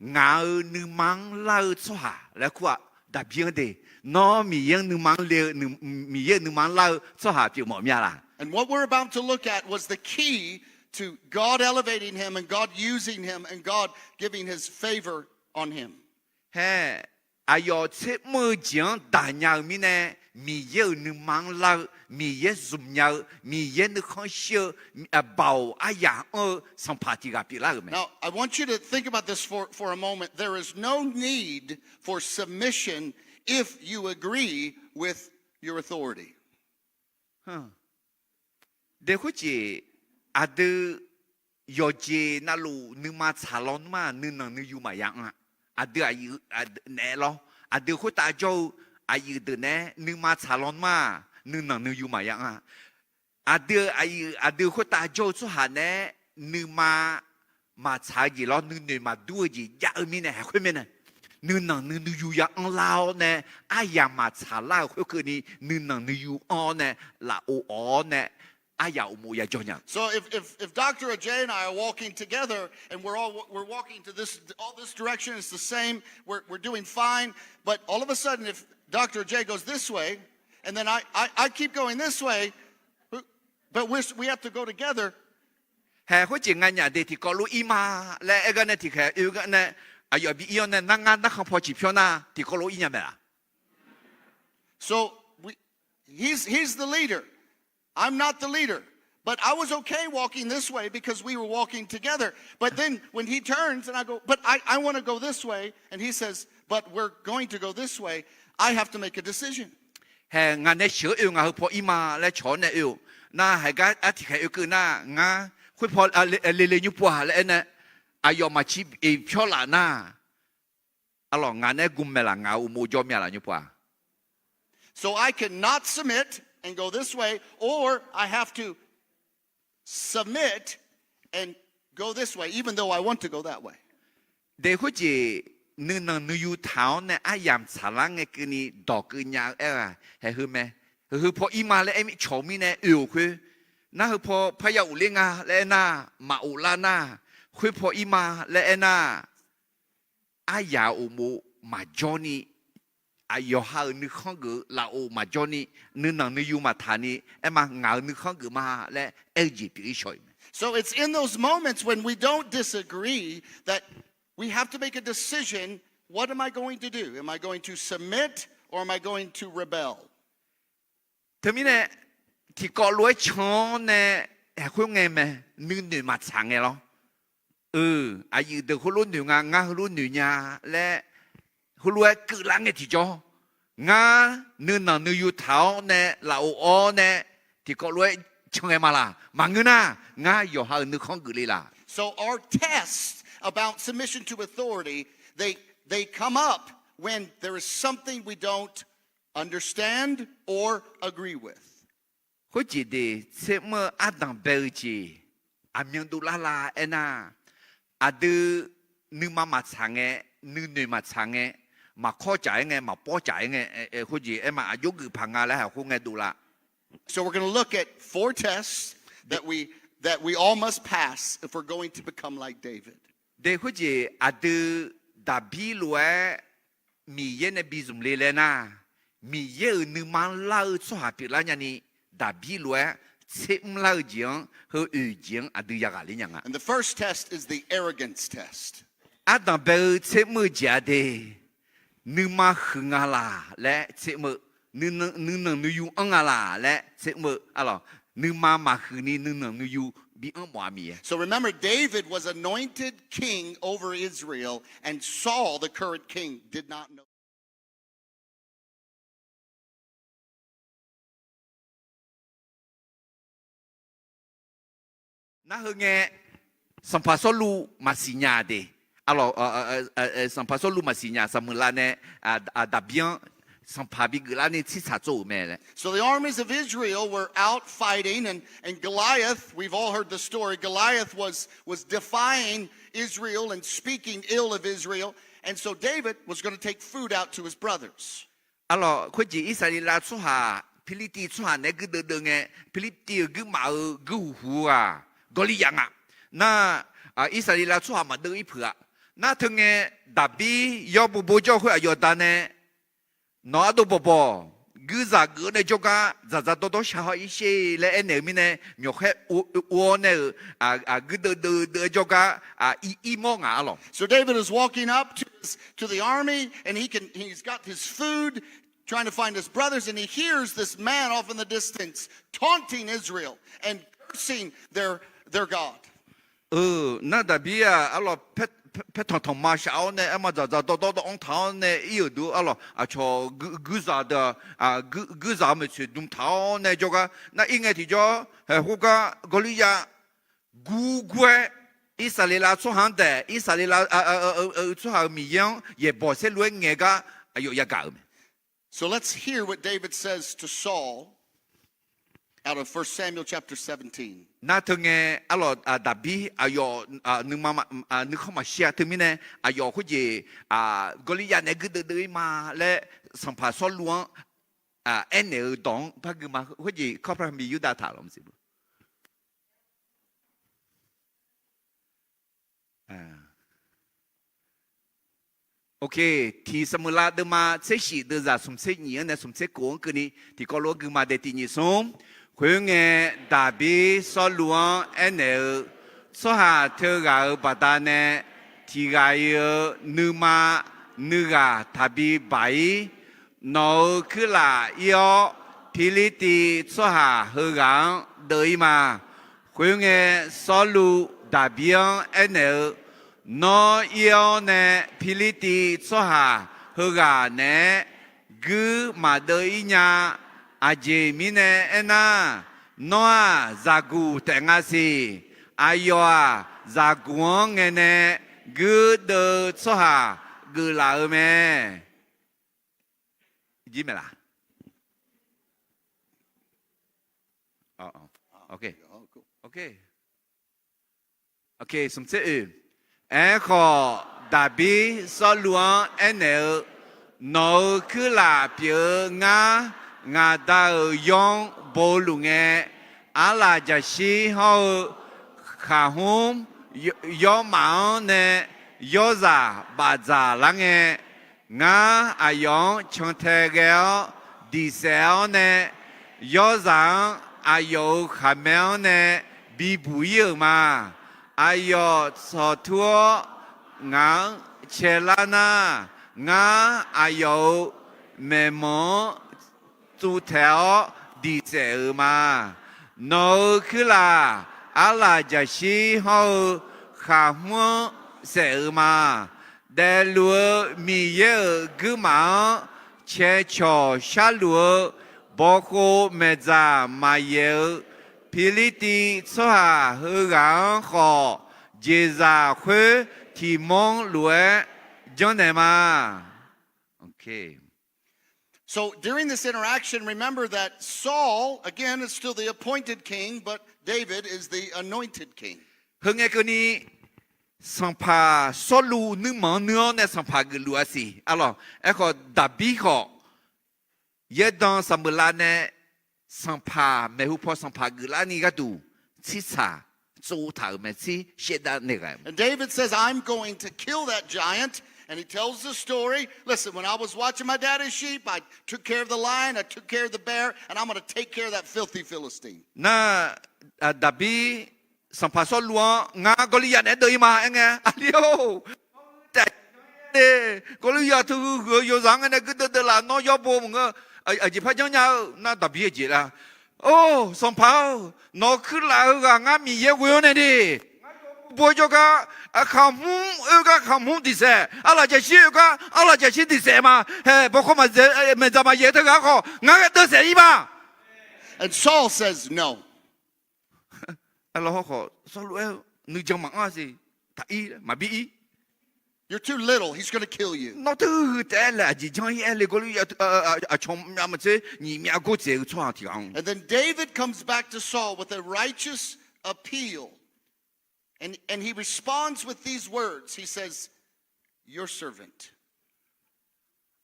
ngaq-euq nuima-anr lar-eu tsawrhaq laer kur-aq, Daqbir-anr de, nawr Miqyaer-anr nuima-anr le-eu, Miqyaer-euq nuima-anr lar-eu tsawrhaq pyeuf mawf mya laq? And what we're about to look at was the key to God elevating him and God using him and God giving his favor on him. Hae, aqyawf tser mr-eu jeq-anr daq nya-eu mirnae, Miqyaer-euq nuima-anr lar-eu, Miqyaer zmq nya-eu, Miqyaer nuikhanr shir-eu, Baoq aryaq anr-eu sanqpaq tiq ghaq pyeuflar-euq mae. Now, I want you to think about this for, for a moment. There is no need for submission if you agree with your authority. Deuq khoerjeq, aqdui yawqjeq navluf nuima tsaq lawnmr-aq, nuinanq nuiyu maqya anr-a. Aqdui aqyuif naeq-aer lawr, aqdui khoertav jawr-eu aqyuif deuq naeq-aer nuima tsaq lawnmr-aq, nuinanq nuiyu maqya anr-a. Aqdui aqyuif aqdui khoertav jawr-eu tsawrhaq naeq-aer nuima maqtsaq-eu jeq lawr, nuinoeq maqdur-eu jeq jav-eu mirnae haeq khoer mae nae, nuinanq nuiyu ya anrlar-awr nae, aryamq maqtsaq lar-euq khoerkeuvni nuinanq nuiyu anr-awr nae, lafov awq-awr nae, aryamq uqmov yajawr nya. So if, if, if Doctor Ajay and I are walking together and we're all, we're walking to this, all this direction, it's the same, we're, we're doing fine, but all of a sudden if Doctor Ajay goes this way, and then I, I, I keep going this way, but we're, we have to go together. Haeq khoerjeq nganyaf de tiqkawv lof ir ma laer aer gar nae tiqkhaeq oe gar nae, aqyawf bi ir-awr nae nar ngar narkhan paw ciqpyawr nar tiqkawv lof ir nya mae laq? So we, he's, he's the leader. I'm not the leader. But I was okay walking this way because we were walking together. But then when he turns and I go, but I, I want to go this way, and he says, but we're going to go this way, I have to make a decision. Haeq ngaq nae sheuq-eu oe, ngaq heu paw ir ma laer cawq-awr nae oe-euq nar, haeq gar ar tiqkhaeq oekeuv nar, ngar khoer paw le le nymr pov-aq laer aernae, aqyawf maqciq eq pyawr laf nar, arlawq ngaq nae gmq mae laq, ngaq-euq uqmov jawr mya laf nymr pov-aq? So I cannot submit and go this way, or I have to submit and go this way, even though I want to go that way. Deuq khoerjeq, nuinanq nuiyu taq-awr nae aryamq tsaqlar ngae keuvni dawq keuv nya-eu aer-aq, haeq heu mae. Heu paw ir ma laer aer mir cawq mirnae oe-euq khoer, nar heu paw parya of ler nga laer aernar, maqof lar nar, khoer paw ir ma laer aernar, aryamq uqmov maqjawr ni, aq yawqha-euq nuikhanr geuf-eu lafov maqjawr ni, nuinanq nuiyu maqtaq ni, aer ma ngaq-euq nuikhanr geuf ma laer aer-eu jeq pyeuf-ir shawq-iq mae. So it's in those moments when we don't disagree that we have to make a decision. What am I going to do? Am I going to submit or am I going to rebel? Teumirnae tiqkawv lof-aer can-awr nae, haeq khoer ngae mae, nuinoeq maqtsaq ngae lawr. Eu, aqyuif deuq heulof noeq nga, ngar heulof noeq nya laer, heulof-aer keuvlar ngae tiqjawr, ngar nuinanq nuiyu taq-awr nae lafov awr nae tiqkawv lof-aer can ngae ma laq? Maqngeur nar, ngar yawqha-euq nuikhanr geuf le laq? So our tests about submission to authority, they, they come up when there is something we don't understand or agree with. Khoerjeq deuq tser mr-eu ardanq bae-eu jeq aqmyan dovlar la aernar, aqdui nuima maqtsaq ngae, nuinoeq maqtsaq ngae, maqkawr caf-aer ngae, maqpawr caf-aer ngae, khoerjeq aer ma, aqjox geuf paq nga laer haeq khoer ngae dovlar. So we're going to look at four tests that we, that we all must pass if we're going to become like David. Deuq khoerjeq aqdui Daqbir lof-aer Miqyaer nae bi zmq le laer nar, Miqyaer-euq nuima-anr lar-eu tsawrhaq pyeuflar nyani, Daqbir lof-aer tser mrlar-eu jeq-anr heu oeq jeq-anr aqdui yaghaq ler nya nga. And the first test is the arrogance test. Ardanq bae-eu tser mr-eu jeq-aq de, nuima huiq nga laq laer tser mr-eu, nuinanq nuiyu anr nga laq laer tser mr-eu, arlawq, nuima maqhuiq ni nuinanq nuiyu bi anr mawf-a Miqyaer. So remember, David was anointed king over Israel, and Saul, the current king, did not know. Nar heu ngae, sanqpaq Sawrluv maqsiq nya de, arlawq, sanqpaq Sawrluv maqsiq nya, saqmuiqlav nae Daqbir-anr sanqpaq bi geuflarni tsirtsaq tsov-euq mae laer. So the armies of Israel were out fighting, and, and Goliath, we've all heard the story, Goliath was, was defying Israel and speaking ill of Israel, and so David was going to take food out to his brothers. Arlawq, khoerjeq Irsaqleqlav tsawrhaq Pirlirtiv tsawrhaq naeq-aer guirdeuv deuv ngae, Pirlirtiv-euq guirmaf-euq guirhuq huq-aq, Gawrliryaf nga. Nar, Irsaqleqlav tsawrhaq maqdeuv ir peuq-a. Nar teu ngae, Daqbir yawr bobo jawr-eu khoer aqyawf danae, nawq ardov bawqbawq, guirzaq geuf-awr nae jawrgar dzaqdzaq dawrdawr shaq hawr ir sher laer aernaeq-euq mirnae, myawqkhaer ov-awr nae-euq guirdeuv deuv deuv-aer jawrgar ir ir mawr ngaq arlawq. So David is walking up to his, to the army, and he can, he's got his food, trying to find his brothers, and he hears this man off in the distance taunting Israel and cursing their, their God. Nar Daqbir-aq arlawq, paer tanqtanq ma shaq-awr nae, arma dzaqdzaq dawrdawr dawr-anr taq-awr nae ir-euq dur arlawq, aqcawq guirzaq deuq, guirzaq-euq maeqtsoeq dm taq-awr nae jawrgar nar ir ngae tiqjawr, haeq khoergar Gawrliryav gurgur-aer, Irsaqleqlav tsawrhaq-anr daef, Irsaqleqlav tsawrhaq-euq Miqyaer-anr yaeqbawq saerlu-aer ngaeq gar aqyawf yagaq-euq mae. So let's hear what David says to Saul out of First Samuel chapter seventeen. Nar teu ngae, arlawq, Daqbir aqyawf nuima, nuikhanr maqshir-a. Teumirnae aqyawf khoerjeq Gawrliryav naeq-aer guirdeuv deuv ir ma laer sanqpaq Sawrluv-anr aernaeq-euq dawq-anr par gui ma. Khoerjeq kawrpar bi Yurdav taq lawq maqsiq. Ok, tiq Saqmeuqlav deuvma tser shif deuvzaq smq tser nyif-anr nae smq tser kof-anr keuvni tiqkawv lof-aer gui ma dae tiq nyif smr. Khoerngae, Daqbir Sawrluv-anr aernaeq-eu, Tsawrhaq teughaq-euq baqdanae tiq ghaq-iq-eu nuima nuighaq taqbi baq-ir. Nawq-euq kuirlaf ir-awr, Pirlirtiv tsawrhaq heughaq-anr deuv-ir ma. Khoerngae, Sawrluv Daqbir-anr aernaeq-eu, Nawr ir-awr nae Pirlirtiv tsawrhaq heughaq naeq-aer guir maqdeuv-ir nya. Aqjeq mirnae aernar, nawr-aq zaqguq taef nga siq. Aqyawf-aq zaqguq-anr ngae nae guirdeuv-eu tsawrhaq geuflaf-eu mae. Jir maeqlaf. Aerkhawf, Daqbir Sawrluv-anr aernaeq-eu, Nawq-euq kuirlaf pyeuf-eu ngar, ngaq da-euq yawr-anr bo luf ngae, arlaq jaqshir hawr-eu khaqhmr yawrmaf-anr nae yawrzaq bafdzaq lar ngae, ngar aqyawf-anr cantae ghae-awr diqsaef-awr nae, yawrzaq-anr aqyawf-euq khaqmae-anr nae bibuq-ir-euq ma. Aqyawf tsawqtur-awr ngaq-anr caelar nar, ngar aqyawf-euq maeqmanq-anr tsuvtaeq-awr diqsaef-euq ma. Nawq-euq kuirlaf arlaq jaqshir hawr-eu khaqhmr-anr saef-euq ma. Daefluf-eu Miqyaer-euq guirmaf-anr cae cawq sharluf-eu bawkhov maeqdzaq maqyaef-eu Pirlirtiv tsawrhaq heughaq-anr khawf, jeqzaq khoer tiq manr lof-aer janrnaeq ma. So during this interaction, remember that Saul, again, is still the appointed king, but David is the anointed king. Heu ngae keuvni, sanqpaq Sawrluv nuirmanq-anr nuir-awr nae sanqpaq geufluf-a siq arlawq. Aerkhawf, Daqbir khawf, yaerdan Saqmeuqlav nae sanqpaq maeqhu paw sanqpaq geuflarni gharduq tsirtsaq tsov taq-euq mae, tsir shaevdav naeq ghaq. And David says, I'm going to kill that giant. And he tells the story. Listen, when I was watching my daddy's sheep, I took care of the lion, I took care of the bear, and I'm going to take care of that filthy Philistine. Nar, Daqbir sanqpaq Sawrluv-anr, Ngar Gawrliryav naeq-aer deuv-ir ma, aer ngae, Aqli-or, taef-a de, Gawrliryav teu huiq-eu yawzaq-anr ngae nae guirdeuv deuv laf, nawr yawbo maqngeur, aqjeq par janrnya-eu nar Daqbir aqjeq lar. Or, sanqpaq-or, nawq-eu kuirlaf heughaq ngar Miqyaer ghoe-awr nae de, ngar yawbo jawrgar, khaqhmr oe gar khaqhmr diqsaef, arlaq jaqshir oe gar arlaq jaqshir diqsaef ma. Hae, bawkhov maeqdzaq maqyaef-eu teughaq khawf, ngar ghae deuvsaef-ir ma. And Saul says no. Arlawq hawrkhawf Sawrluv aer-eu, Nuijan maqanr-a siq, taq-ir, maqbir-ir. You're too little. He's going to kill you. Nawr teu huiq taef-aer laer aqjeq janr-ir aer le Gawrliav, aqcawq myav maqtser nyiq myav gordzaeq-eu tsawrhaq tiq ghaq-anr. And then David comes back to Saul with a righteous appeal. And, and he responds with these words. He says, Your servant.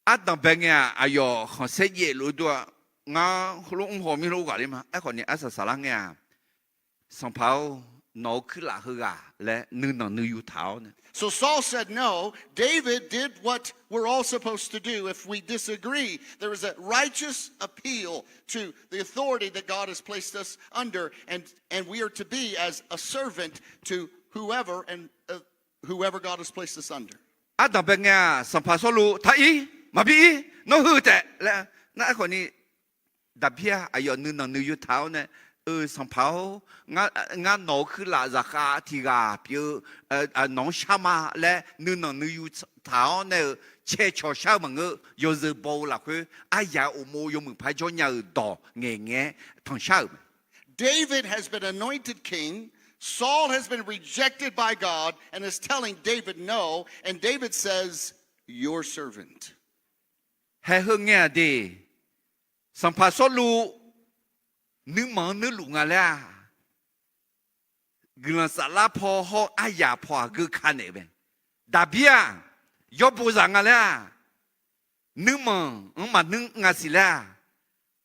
Ardanq bae ngae-aq, aqyawf khanqsaer jaev lof-eu dur-aq, ngar heulof mr haw mir lof ghaqler ma. Aerkhawf ni arsaq saqlar ngae-aq, Sanqpaq-or, nawq-euq kuirlaf heughaq laer nuinanq nuiyu taq-awr nae. So Saul said, No, David did what we're all supposed to do if we disagree. There is a righteous appeal to the authority that God has placed us under, and, and we are to be as a servant to whoever and, uh, whoever God has placed us under. Ardanq bae ngae-aq, Sanqpaq Sawrluv taq-ir, maqbi-ir, nawr heu taef laer, nar aerkhawf ni, Daqbir-aq, aqyawf nuinanq nuiyu taq-awr nae, Eu, Sanqpaq-or, ngar nawq-euq kuirlaf zaqkhav tiq ghaq pyeuf-eu, nawq-anr shar ma laer nuinanq nuiyu taq-awr nae-euq cae cawq shar-eu maqngeur, yawzeu baw-eu lafkhoer aryaq uqmov yawmuiq paq-aer jawr nya-euq dawq ngaeqngae-aer tanqshar-euq mae. David has been anointed king. Saul has been rejected by God and is telling David no. And David says, Your servant. Haeq heu ngae-aq de, Sanqpaq Sawrluv nuirmanq-anr nuirluf nga laer-aq, guiqlanq saflar paw hawr aryaq paw-aq geuka naeq-eu mae. Daqbir-aq, yawr bo zaq nga laer-aq, nuirmanq-anr maqnuir nga siq laer-aq,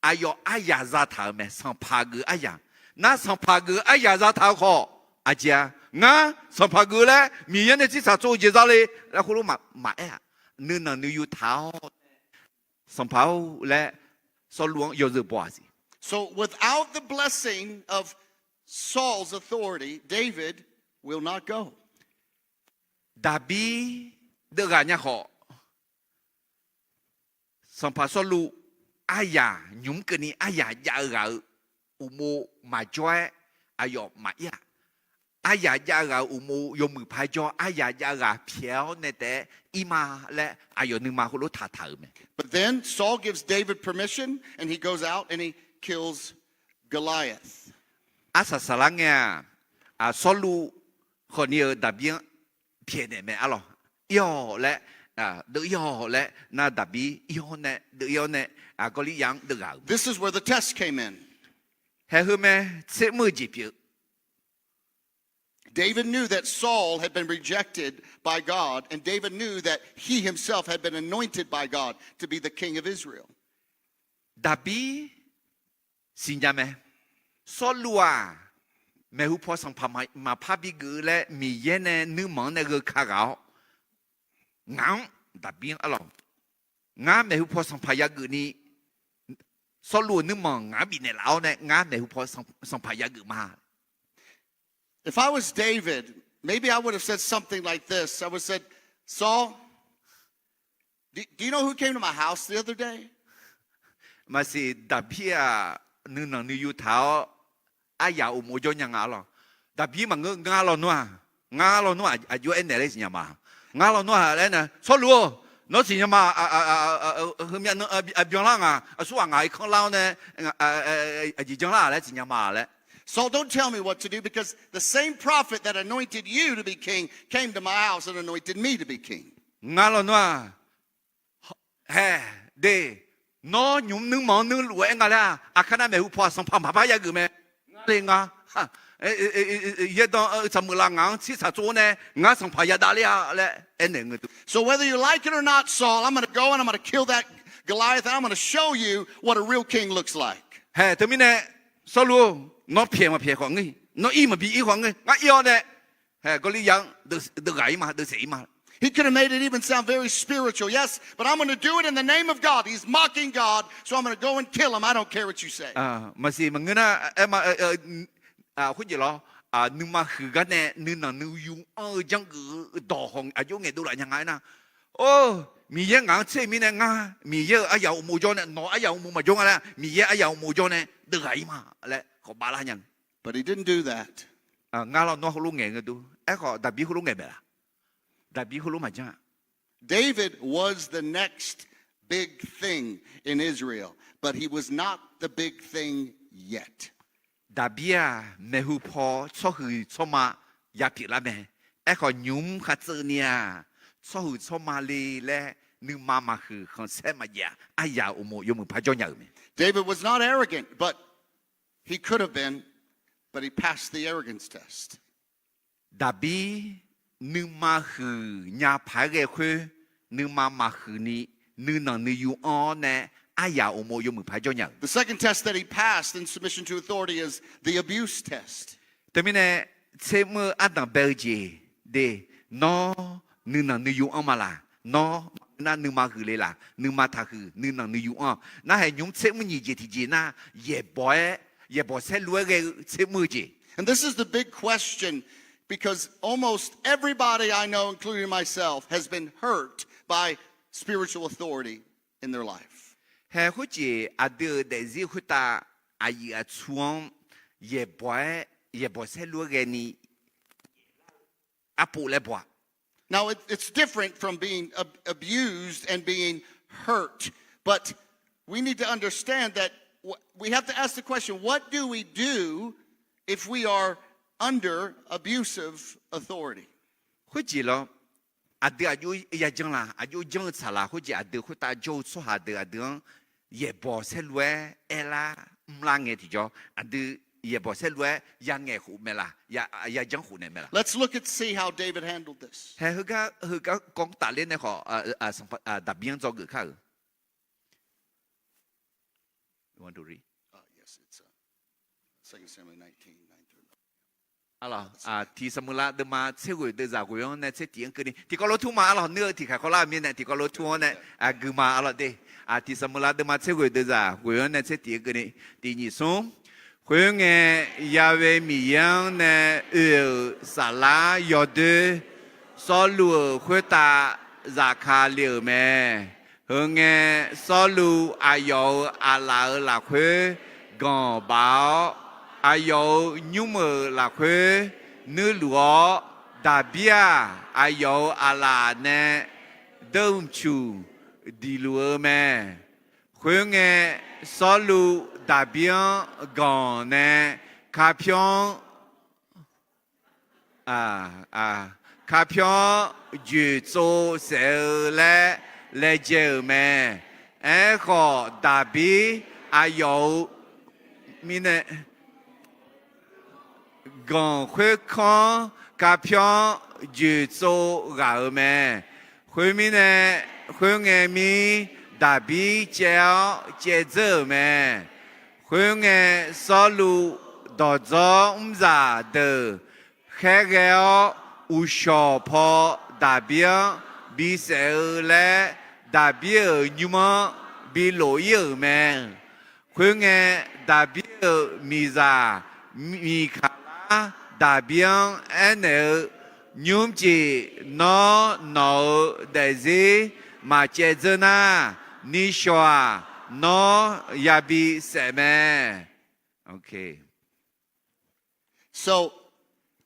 aqyawf aryaq zataq-euq mae, sanqpaq geuf aryaq. Nar sanqpaq geuf aryaq zataq-eu khawf, aqjeq-a, ngar sanqpaq geuf laer Miqyaer nae tsirtsaq tsov-eu jeq za le laer khoerlof maqaer-aq, nuinanq nuiyu taq-awr, Sanqpaq-or laer Sawrluv-anr yawzeu baw-aq siq. So without the blessing of Saul's authority, David will not go. Daqbir deuvghaq nya khawf, Sanqpaq Sawrluv aryaq nymq mr keuvni aryaq jav-eu ghaq-euq uqmov maqjawr-aer aqyawf maqir-aq. Aryaq jav-eu ghaq-euq uqmov yawmuiq paq-aer jawr, aryaq jav-eu ghaq pyaeq-awr nae taef-aer ir ma laer aqyawf nuima khoerlof taqtaq-euq mae. But then Saul gives David permission and he goes out and he kills Goliath. Arsaq saqlar ngae-aq, Sawrluv khawfni-eu Daqbir-anr pyaeqnaeq mae arlawq. Ir-awq laer, deuv ir-awq laer nar Daqbir ir-awr nae deuv ir-awr nae Gawrliav-anr deuvghaq-euq. This is where the test came in. Haeq heu mae, tser mr-eu jeq pyeuf-eu. David knew that Saul had been rejected by God, and David knew that he himself had been anointed by God to be the king of Israel. Daqbir siqnya mae. Sawrluv-aq, maeqhu paw sanqpaq maqpar bigeuf-eu laer Miqyaer nae nuirmanq-anr nae gheu ka ghaq-awr, ngaq-anr, Daqbir-anr arlawq, ngar maeqhu paw sanqpaq yageuf ni, Sawrluv-euq nuirmanq ngaq-anr bifnaeq laf-awr nae ngar maeqhu paw sanqpaq yageuf ma. If I was David, maybe I would have said something like this. I would have said, Saul, do, do you know who came to my house the other day? Maqsiq, Daqbir-aq, nuinanq nuiyu taq-awr aryaq uqmov jawr nya nga arlawq. Daqbir maqngeur, ngar lawnmr-aq, ngar lawnmr-aq aqjox aernaeq laer siqnya ma. Ngar lawnmr-aq laer nae, Sawrluv-or, nawr siqnya ma. Heumyav nan aqbyan lar ngaq, aqsurghaq ngaq irkanr lar-awr nae aqjeq janr lar laer siqnya ma laer. Saul, don't tell me what to do, because the same prophet that anointed you to be king came to my house and anointed me to be king. Ngar lawnmr-aq, hae, de, nawr nymq nuirmanq-anr nuirluf-aer nga laer-aq, aqkar nar maeqhu paw-aq sanqpaq maqpar yageuf mae. Ngar le nga, yaerdan tsaqmeuq laf ngaq-anr tsir tsaq tsov-awr nae ngar sanqpaq yadav ler-a laer aernaeq ngeur deuq. So whether you like it or not, Saul, I'm gonna go and I'm gonna kill that Goliath, and I'm gonna show you what a real king looks like. Hae, teumirnae, Sawrluv-or, nawr pyaeq maqpyaeq khawf ngeur, nawr ir maqbi ir khawf ngeur, ngar ir-awr nae, hae, Gawrliav-anr deuvghaq ir ma, deuvsaef ir ma. He could have made it even sound very spiritual. Yes, but I'm gonna do it in the name of God. He's mocking God, so I'm gonna go and kill him. I don't care what you say. Maqsiq maqngeur nar, aer ma, khoerjeq lawr, nuima huiq gar nae nuinanq nuiyu anr-eu janrgeuf-eu dawq haw aqjox ngaeqdov laf nya nga aernar, or, Miqyaer ngaq-anr tser-eu mirnae ngar Miqyaer-euq aryaq uqmov jawr nae, nawq aryaq uqmov maqjawr nga laer, Miqyaer aryaq uqmov jawr nae deuvghaq ir ma laer khawf baflar nya. But he didn't do that. Ngar lawnmr heulof ngaeq ngeur dur. Aerkhawf Daqbir heulof ngaeq maeq laf? Daqbir heulof maqjanr-a. David was the next big thing in Israel, but he was not the big thing yet. Daqbir-aq, maeqhu paw tsawrhuiq tsawrma ya pyeuflar mae. Aerkhawf nymq-mr khartseuvni-aq, tsawrhuiq tsawrma le laer nuima maqhuiq khanqsaer maqjav-aq, aryaq uqmov yawmuiq par jawr nya-euq mae. David was not arrogant, but he could have been, but he passed the arrogance test. Daqbir nuima huiq nya paq-aer ghae khoer, nuima maqhuiq ni nuinanq nuiyu anr-awr nae aryaq uqmov yawmuiq par jawr nya-euq. The second test that he passed in submission to authority is the abuse test. Teumirnae tsermr-eu ardanq bae-eu jeq de, nawr nuinanq nuiyu anr ma laq, nawr nar nuima huiq le laq, nuima taqhuiq nuinanq nuiyu anr. Narhaq nymr tsermr nyiq jeq tiqjeq nar, yaeqbawq-aer, yaeqbawq saerlu-aer ghae-eu tsermr-eu jeq. And this is the big question, because almost everybody I know, including myself, has been hurt by spiritual authority in their life. Hae khoerjeq aqdui-euq daefzir khoertav aqyuif aqtsu-anr yaeqbawq-aer, yaeqbawq saerlu-aer ghae ni arpov laer baw-a. Now, it, it's different from being ab- abused and being hurt, but we need to understand that w- we have to ask the question, what do we do if we are under abusive authority? Khoerjeq lawr, aqdui aqjox yajanr laq, aqjox janr-eu tsaq laq, khoerjeq aqdui khoertav jawr-eu tsawrhaq deuq aqdui-anr yaeqbawq saerlu-aer aerlar mrlar ngae tiqjawr, aqdui yaeqbawq saerlu-aer yangaeq khof mae laq, ya- yajanr khof naeq mae laq. Let's look and see how David handled this. Hae heugar heugar kawv tafler nae khawf, a- a- Sanqpaq- a, Daqbir-anr dzawgeuf kar-euq. You want to read? Uh, yes, it's, uh, Second Samuel nineteen, nine through eleven. Arlawq, a, tiq Sanqmeuqlav deuvma tser ghoeq deuvzaq ghoeq-anr nae tser tiq-anr keuvni tiqkawv lof tur ma. Arlawq, nuir-eu tiqkhaeq khawvlar-eu mirnae tiqkawv lof tur-anr nae, a, guima arlawq de. A, tiq Sanqmeuqlav deuvma tser ghoeq deuvzaq ghoeq-anr nae tser tiq-anr keuvni tiq nyiq smr. Khoerngae, Ya'we Miqyaer-anr nae oe-euq saflar yawdoer Sawrluv-euq khoertav zafkale-euq mae. Heungae, Sawrluv aqyawf-euq aqlaf-euq lafkhoer ganq baf-awr, aqyawf-euq nymr-euq lafkhoer nuirluf-awr, Daqbir-aq, aqyawf-euq aqlaf nae deuvmcuq diqluf-eu mae. Khoerngae, Sawrluv Daqbir-anr ganq nae karpyawr-anr, a, a, karpyawr-anr joeqtsov saef-eu laer laejae-euq mae. Aerkhawf, Daqbir aqyawf-euq mirnae ganq khoerkanr karpyawr-anr joeqtsov ghaq-euq mae. Khoermirnae, khoerngae mir Daqbir caev-awr caevdzeur-euq mae. Khoerngae, Sawrluv dawqdzawr mrzaq deuq khaerghae-awr, uqshawq paw Daqbir-anr bisaef-eu laer, Daqbir-euq nymr-anr bilof ir-euq mae. Khoerngae, Daqbir-euq miqzaq Miqkaqlar Daqbir-anr aernaeq-eu, Nymrjeq nawr nawq-euq daefzir maqcaevdzeur nar, nishawq-aq, nawr yabi saef mae. Okay. So,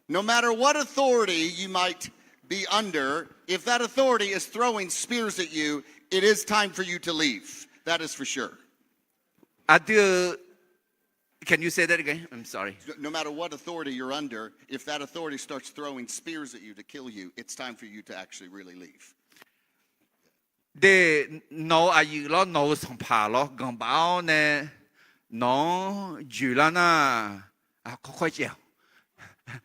no matter what authority you might be under, if that authority is throwing spears at you, it is time for you to leave. That is for sure. Aqdui-eu, can you say that again? I'm sorry. No matter what authority you're under, if that authority starts throwing spears at you to kill you, it's time for you to actually really leave. De, nawq-euq aqyuif lawr, nawq-euq sanqpaq lawr, ganq baf-awr nae nawq-anr joeqlar nar, kawrkawr caev-awq.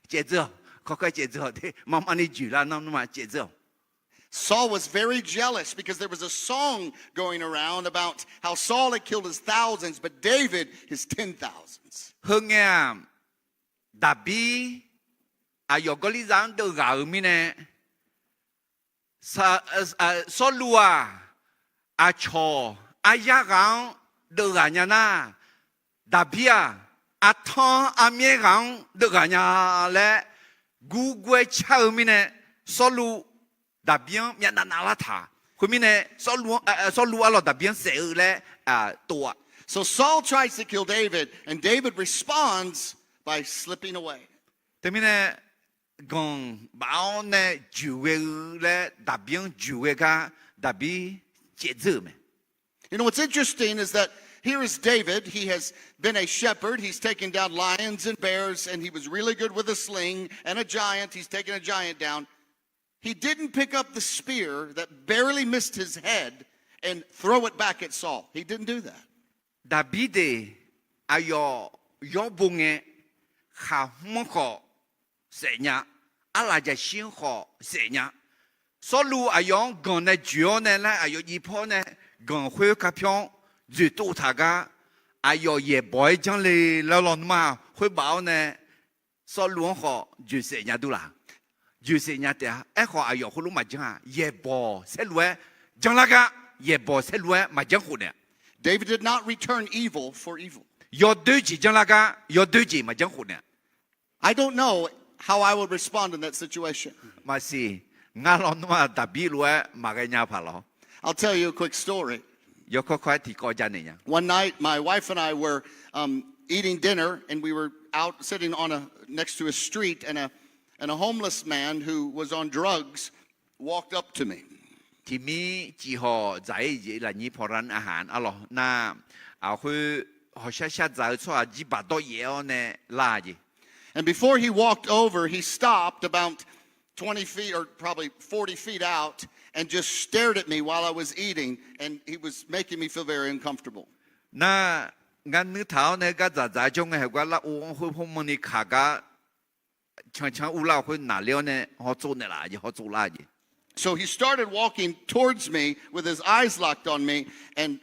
Caevdzeur-awq. Kawrkawr caevdzeur-awq de. Marmarni joeqlar nar, nmrma caevdzeur-awq. Saul was very jealous because there was a song going around about how Saul had killed his thousands, but David his ten thousands. Heungae-aq, Daqbir aqyawf Gawrlirzav-anr deuvghaq-euq mirnae, Sawrluv-aq, aqcawq aryar ghaq-anr deuvghaq nya nar, Daqbir-aq, aqtanq armyaer ghaq-anr deuvghaq nya laer gurgur-aer car-eu mirnae, Sawrluv Daqbir-anr myavnav navlar taq. Khoermirnae, Sawrluv arlawq Daqbir-anr saef-eu laer tov-a. So Saul tries to kill David, and David responds by slipping away. Teumirnae, ganq baf-awr nae joeqghae-eu laer Daqbir-anr joeqghae gar, Daqbir caevdzeur-euq mae. You know, what's interesting is that here is David. He has been a shepherd. He's taken down lions and bears, and he was really good with a sling and a giant. He's taken a giant down. He didn't pick up the spear that barely missed his head and throw it back at Saul. He didn't do that. Daqbir deuq aqyawf yawr bo ngae, khaqhmr-anr khawf saef nya, arlaq jaqshir-anr khawf saef nya. Sawrluv aqyawf-anr ganq nae joeq-awr nae laer aqyawf jiv paw-awr nae, ganq khoer kapyawr-anr joeqtov taq gar, aqyawf yaeqbawq-aer janr le laer lawnmr-aq khoer baf-awr nae, Sawrluv-anr khawf joeqsaef nya dur laq? Joeqsaef nya taef-a. Aerkhawf aqyawf khoerlof maqjanr-a. Yaeqbawq saerlu-aer janrlar gar, yaeqbawq saerlu-aer maqjanr khof naeq-a. David did not return evil for evil. Yawdoer jeq janrlar gar, yawdoer jeq maqjanr khof naeq-a. I don't know how I would respond in that situation. Maqsiq, ngar lawnmr-aq Daqbir lof-aer maqghae nya paq lawr. I'll tell you a quick story. Yawkawr kawr-aer tiqkawv janaeq nya. One night, my wife and I were um, eating dinner, and we were out sitting on a next to a street, and a and a homeless man who was on drugs walked up to me. Tiqmir cifhawq dzaq-ir jeq lafnyir พอร้านอาหาร arlawq nar, aqkhoer hawqshar shar dzaq-eu tsawrhaq jirbaq dawryaef-awr nae lar jeq. And before he walked over, he stopped about twenty feet or probably forty feet out and just stared at me while I was eating, and he was making me feel very uncomfortable. Nar, ngar nuir taq-awr nae gar dzaqdzaq jawr ngae, heugar lar ov-anr khoer hmr manrni kaq gar cancan urlar-awr khoer naqler-awr nae hawtsov naeqlaf jeq, hawtsov lar jeq. So he started walking towards me with his eyes locked on me, and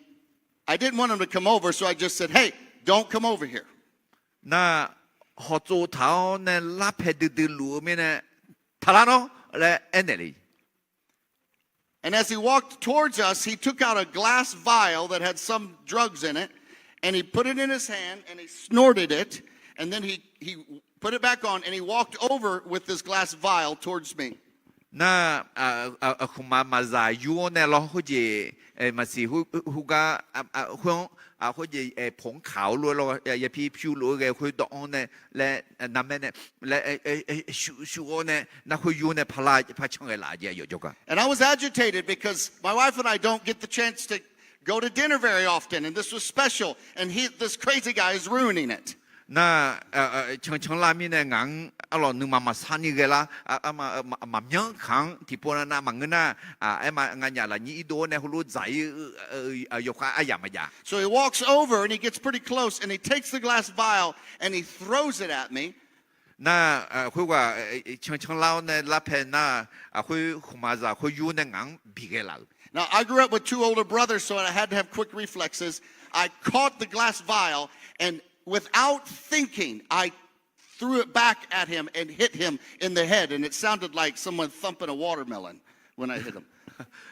I didn't want him to come over, so I just said, Hey, don't come over here. Nar, hawtsov taq-awr nae larpae duidui luf-eu mirnae, Taqlar nawr laer aernaeq le. And as he walked towards us, he took out a glass vial that had some drugs in it, and he put it in his hand, and he snorted it, and then he, he put it back on, and he walked over with this glass vial towards me. Nar, aqkhmqmaq maqzaq yur-awr nae lawr khoerjeq, maqsiq, heugar khoer-anr, khoerjeq, poq-anr kaq-awr lof-aer lawr, yapir pyur lof-aer ghae khoer dawv-anr nae laer, narmaer nae laer, shuf-awr nae nar khoer yur nae parlar parcan ghae laf jeq aqyawf jawrgar. And I was agitated because my wife and I don't get the chance to go to dinner very often, and this was special, and he, this crazy guy is ruining it. Nar, cancan lar mirnae ngaq-anr arlawq nuima maqsar ni ghae lar, maqmyanr kaq-anr tiqpov nav maqngeur nar, aerma nganyaf lafnyir irdov-awr nae heulof dzaq-ir-eu yawkhav aryamq maqjav. So he walks over and he gets pretty close and he takes the glass vial and he throws it at me. Nar, khoerghaq cancan lar-awr nae larpae nar, khoer khmqmaq zaq khoer yur nae ngaq-anr biqghae laf-euq. Now, I grew up with two older brothers, so I had to have quick reflexes. I caught the glass vial, and without thinking, I threw it back at him and hit him in the head, and it sounded like someone thumping a watermelon when I hit him.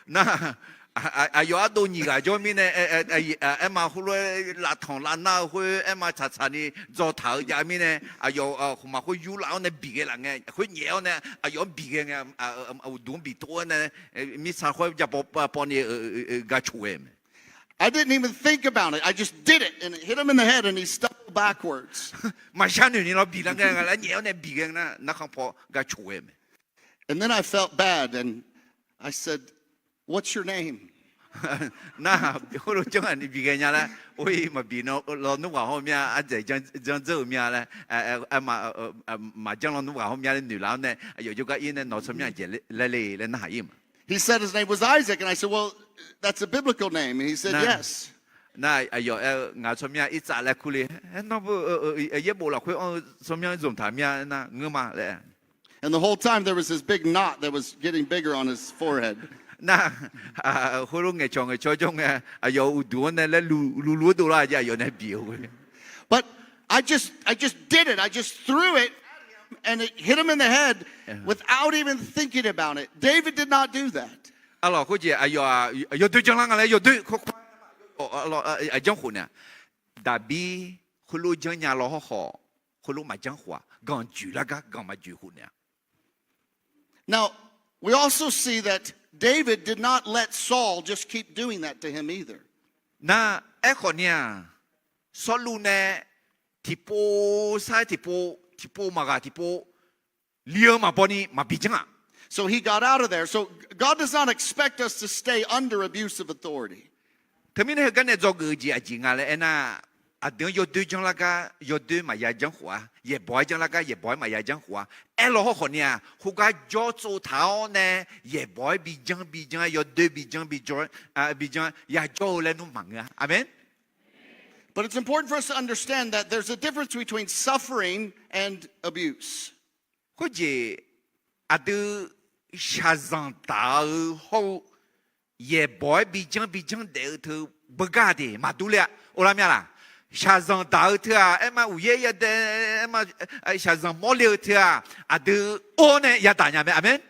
Nar, aqyawf ardov nyiq ghaq jawr mirnae, aerma heulof-aer lavtanq lavnar-eu khoer aerma tsaqtsaq ni dzaw taq-eu jav mirnae, aqyawf khmqmaq khoer yurlaf-awr nae biqghae laf ngae, khoer nyaef-awr nae aqyawf-anr biqghae ngae, uqduq-anr biqtov-awr nae, mirtsaq khoer jabaw pawni gar coq ghae mae. I didn't even think about it. I just did it, and it hit him in the head, and he stumbled backwards. Maqshar noeq ni lawr biqlar ngae, nga laer nyaef-awr nae biqghae nar, narkhan paw gar coq ghae mae. And then I felt bad, and I said, What's your name? Nar, heulof janr-aq ni biqghae nya laer, or-iq maqbi, nawr lawnmr ghaq hawr mir-a, ardzaeq janr dzeur-euq mir-a laer, aerma, maqjanr lawnmr ghaq hawr mir-a laer noeqlaf-awr nae, aqyawf jawrgar ir nae nawq tsawrmyanr aqjeq laer le laer narhaq-ir ma. He said his name was Isaac, and I said, Well, that's a biblical name. And he said, Yes. Nar, aqyawf aer-eu, Ngaq tsawrmyanr Irtsav laer kur le. Aernar, yaerbof lafkhoer anr-eu tsawrmyanr zmqtaq mir-a nar, ngeur ma laer. And the whole time there was this big knot that was getting bigger on his forehead. Nar, khoerlof ngaeqcawq ngaeqcawq jawr ngae, aqyawf uqduq-anr nae laer luluf-aer dovlar jeq aqyawf nae biq-eu ghoe. But I just, I just did it. I just threw it, and it hit him in the head without even thinking about it. David did not do that. Arlawq khoerjeq aqyawf-aq yawdoer janrlar nga laer yawdoer kawrkawr aqjanr khof naeq-a. Daqbir khoerlof janrnya lawr hawrkhawf, khoerlof maqjanr khof-aq, ganq joeq lar gar ganq maqjoeq khof naeq-a. Now, we also see that David did not let Saul just keep doing that to him either. Nar, aerkhawf ni-aq, Sawrluv nae tiqpov sar-aer tiqpov, tiqpov maqghaq tiqpov li-eu maqbaw ni maqbi janr-aq. So he got out of there. So God does not expect us to stay under abusive authority. Teumirnae heugar nae dzawgeuf-eu jeq aqjeq nga laer aernar, aqdui-anr yawdoer janrlar gar yawdoer maqya janrkhof-a, yaeqbawq-aer janrlar gar yaeqbawq-aer maqya janrkhof-a. Aerlaw hawrkhawf ni-aq, khoergar jawr tsov taq-awr nae yaeqbawq-aer bijanr bijanr-aer yawdoer bijanr bijanr, bijanr-aer yajawr-eu laer nmr maqngeur-a. Aqmeq. But it's important for us to understand that there's a difference between suffering and abuse. Khoerjeq aqdui shaqzanq daq-eu hawr-eu yaeqbawq-aer bijanr bijanr daef-eu teu beugar de maqdur ler-a. Or lar mya laq? Shaqzanq daq-eu teu-aq, aerma uqyaer yadae, aerma shaqzanq mawrle-eu teu-aq, aqdui or nae yadaq nya mae. Aqmeq.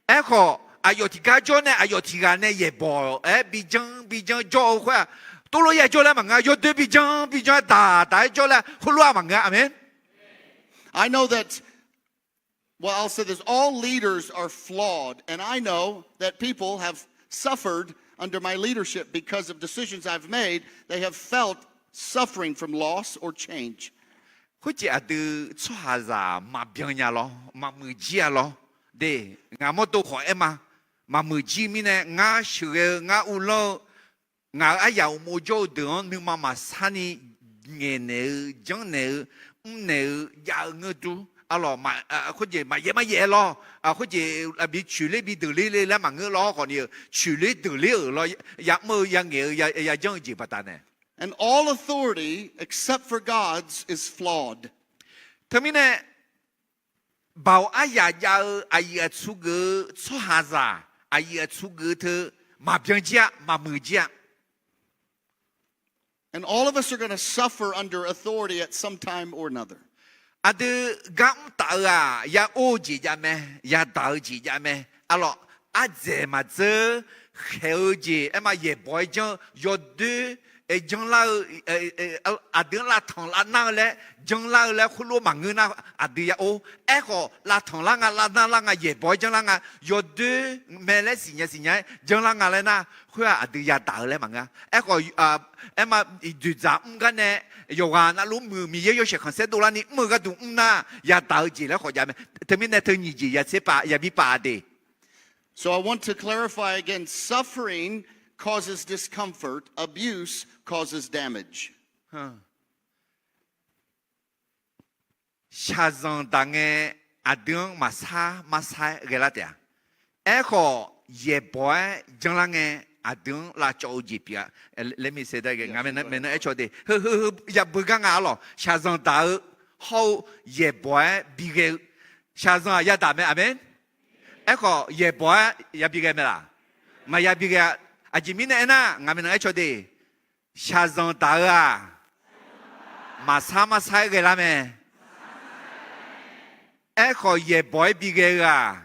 Aerkhawf, aqyawf tiqgar jawr nae aqyawf tiq ghaq nae yaeqbawq-aer bijanr bijanr jawr-eu khoer-aq, tov lof yajawr laer maqngeur-a. Yawdoer bijanr bijanr-aer daq daq-aer jawr laer khoerlof-aer maqngeur-a. Aqmeq. I know that, well, I'll say this, all leaders are flawed, and I know that people have suffered under my leadership because of decisions I've made. They have felt suffering from loss or change. Khoerjeq aqdui tsawrhaqzaq maqbyan nya lawr, maqmuiq jir-a lawr. De, ngaq mawrdo khawf aer ma. Maqmuiq jir mirnae ngar sheuqghae-eu, ngar uvlanr-eu, ngaq-euq aryaq uqmov jawr-eu deuq-anr nuima maqsar ni ngaeqnaeq-eu, janrnaeq-eu, mrnaeq-eu jav-eu ngeur dur. Arlawq, khoerjeq maqyaef maqyaef lawr. Khoerjeq bi coeqler bi deuqler le laer maqngeur lawr. Khawf ni-eu coeqler deuqler-euq lawr, yamr-eu yangaeq-eu yajanr-eu jeq baqdanae. And all authority except for God's is flawed. Teumirnae, baoq aryaq jav-eu aqyuif aqtsu geuf-eu tsawrhaqzaq, aqyuif aqtsu geuf-eu teu maqbyan jir-a, maqmuiq jir-a. And all of us are going to suffer under authority at some time or another. Aqdui gar mr taf-eu-aq, ya or-eu jeq jav mae, yadaq-eu jeq jav mae. Arlawq, ardzaeq maqdzeur, khaeq-eu jeq aerma yaeqbawq-aer janr-eu, yawdoer janrlar-eu, aqdui-anr lavtanq lavnar-eu laer janrlar-eu laer khoerlof maqngeur nar, aqdui ya or. Aerkhawf, lavtanq lar nga, lavnar lar nga, yaeqbawq-aer janrlar nga, yawdoer mae laer siqnya siqnya-aer janrlar nga laer nar, khoer-aq aqdui yadaq-eu laer maqngeur-a. Aerkhawf, aerma iqdzoeqdzaq mr gar nae yawqghaq navluf muiq-eu Miqyaer yawshaef khanqsaer dovlar ni mr-eu gharduq mr nar, yadaq-eu jeq laer khawf jav mae. Teumirnae teu nyiq jeq yatser paf yabi paf-a de. So I want to clarify again, suffering causes discomfort, abuse causes damage. Shaqzanq daq ngae aqdui-anr maqsar marsar-aer ghaelar taef-a. Aerkhawf, yaeqbawq-aer janrlar ngae aqdui-anr lavcawv-eu jeq pyeuf-a. Ngaq maeqnan aercaw de, heu heu heu yabeu gar nga arlawq. Shaqzanq daq-eu hawr-eu yaeqbawq-aer bighae-eu, shaqzanq-aq yadaq mae. Aqmeq. Aerkhawf, yaeqbawq-aer yabi ghae mae laq? Maqya bighae-a. Aqjeq mirnae aernar, ngaq maeqnan aercaw de, shaqzanq daq-eu-aq, maqsar marsar-aer ghaelar mae. Aerkhawf, yaeqbawq-aer bighae-eu-aq,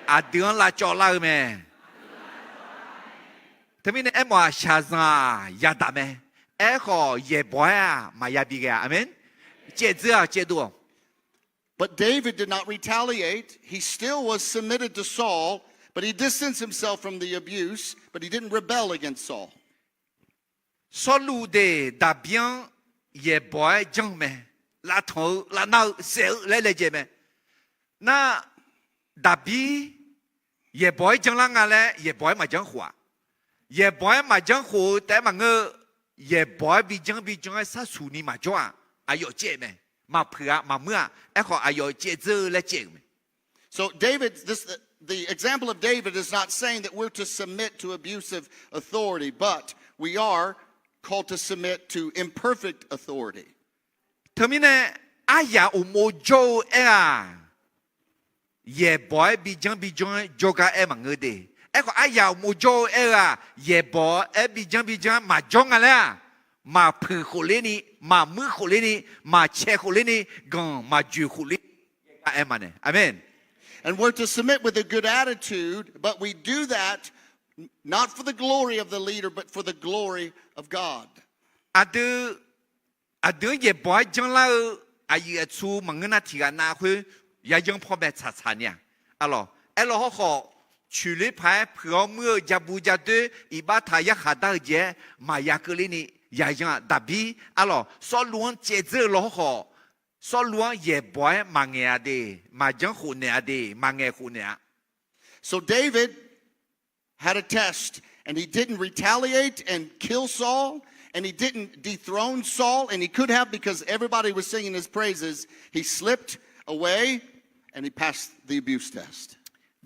aqdui-anr lavcawv lar-eu mae. Teumirnae aermawf-aq, shaqzanq-aq yadaq mae. Aerkhawf, yaeqbawq-aer-aq maqya bighae-a. Aqmeq. Caevdzeur-aq caevdov-awq. But David did not retaliate. He still was submitted to Saul, but he distanced himself from the abuse, but he didn't rebel against Saul. Sawrluv de Daqbir-anr yaeqbawq-aer janr-eu mae. Lavtanq-eu, lavnar-eu, saef-eu laer laejae mae. Nar, Daqbir yaeqbawq-aer janrlar nga laer yaeqbawq-aer maqjanr khof-aq. Yaeqbawq-aer maqjanr khof-eu taef-aer maqngeur-eu, yaeqbawq-aer bijanr bijanr-aer sharsuq ni maqjawr-aq, aqyawf caev mae. Maqpuiq-a, maqmuir-aq. Aerkhawf, aqyawf caevdzeur-eu laer caev-euq mae. So David, this, the example of David is not saying that we're to submit to abusive authority, but we are called to submit to imperfect authority. Teumirnae, aryaq uqmov jawr-eu aer-aq, yaeqbawq-aer bijanr bijanr-aer jawrgar aer maqngeur de. Aerkhawf, aryaq uqmov jawr-eu aer-eu-aq, yaeqbawq-aer bijanr bijanr-aer maqjawr nga laer-aq, maqpuiq khofler ni, maqmuir khofler ni, maqcae khofler ni, ganq maqjoeq khofler ni, aer ma nae. Aqmeq. And we're to submit with a good attitude, but we do that not for the glory of the leader, but for the glory of God. Aqdui, aqdui-anr yaeqbawq-aer janrlar-eu aqyuif aqtsu maqngeur nar tiq ghaq nav khoer yayanr paw bae tsaqtsaq ni-aq. Arlawq, aerlaw hawrkhawf, coeqler paq-aer puiq-awr muir-eu jabu jadoer iqbax taq yarkhaq dar-eu jeq-aer maqya keuvler ni yayanr-aq. Daqbir arlawq, Sawrluv-anr caevdzeur-eu law hawrkhawf, Sawrluv-anr yaeqbawq-aer maqngaeq-a de, maqjanr khofnaeq-a de, maqngaeq khofnaeq-a. So David had a test, and he didn't retaliate and kill Saul, And he didn't dethrone Saul, and he could have because everybody was singing his praises. He slipped away and he passed the abuse test.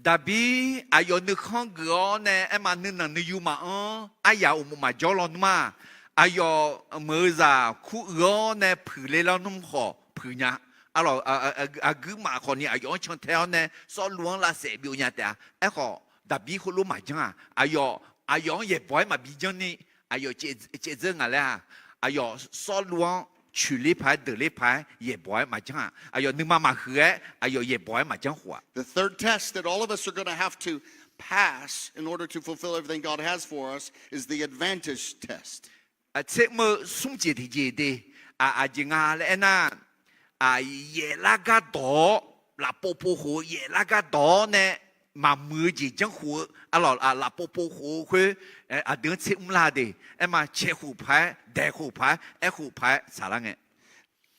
Daqbir aqyawf nuikhanr geuf-awr nae aerma nuinanq nuiyu maqanr aryaq uqmov maqjawr lawnmr-aq, aqyawf meuq-eu zaq kur uiq-awr nae puiq le lawnmr khawf puiq nya. Arlawq, aqguirmaf khawfni aqyawf-anr cantae-awr nae Sawrluv-anr lavsaef byov nya taef-a. Aerkhawf, Daqbir heulof maqjanr-aq, aqyawf, aqyawf-anr yaeqbawq-aer maqbi janr ni, aqyawf caevdzeur ngaq laer-aq, aqyawf Sawrluv-anr coeqler paq-aer deuqler paq-aer yaeqbawq-aer maqjanr-aq, aqyawf nuima maqhuiq-aer aqyawf yaeqbawq-aer maqjanr khof-aq. The third test that all of us are gonna have to pass in order to fulfill everything God has for us is the advantage test. Tsermr-eu smr jeq tiqjeq de, aqjeq nga laer aernar, yaeflar gar dawq-awr, lafpov pov khof-eu yaeflar gar dawq-awr nae maqmuiq-eu jeq janrkhof-eu, arlawq, lafpov pov khof-eu khoer, aqdui-anr tsermr lar de. Aerma caeq khof paq-aer, daeq khof paq-aer, aer khof paq-aer tsaqlar ngae.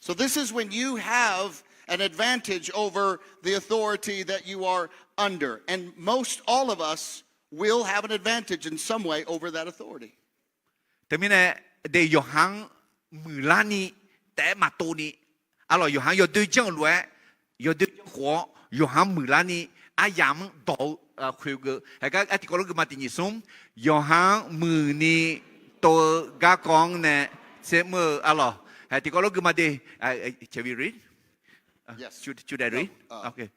So this is when you have an advantage over the authority that you are under. And most all of us will have an advantage in some way over that authority. Teumirnae, de yawqha-anr muiqlar ni, taef-aer maqtov ni, arlawq, yawqha-anr yawdoer janr-eu lof-aer, yawdoer janr khof-awr yawqha-anr muiqlar ni, aryamq-anr dawq-eu khoeq geuf. Haeq gar aer tiqkawv lof geufma tiq nyiq smr, yawqha-anr muiqni tov-eu garkawv-anr nae tsermr-eu, arlawq, haeq tiqkawv lof geufma de. Shall we read? Should I read? Okay.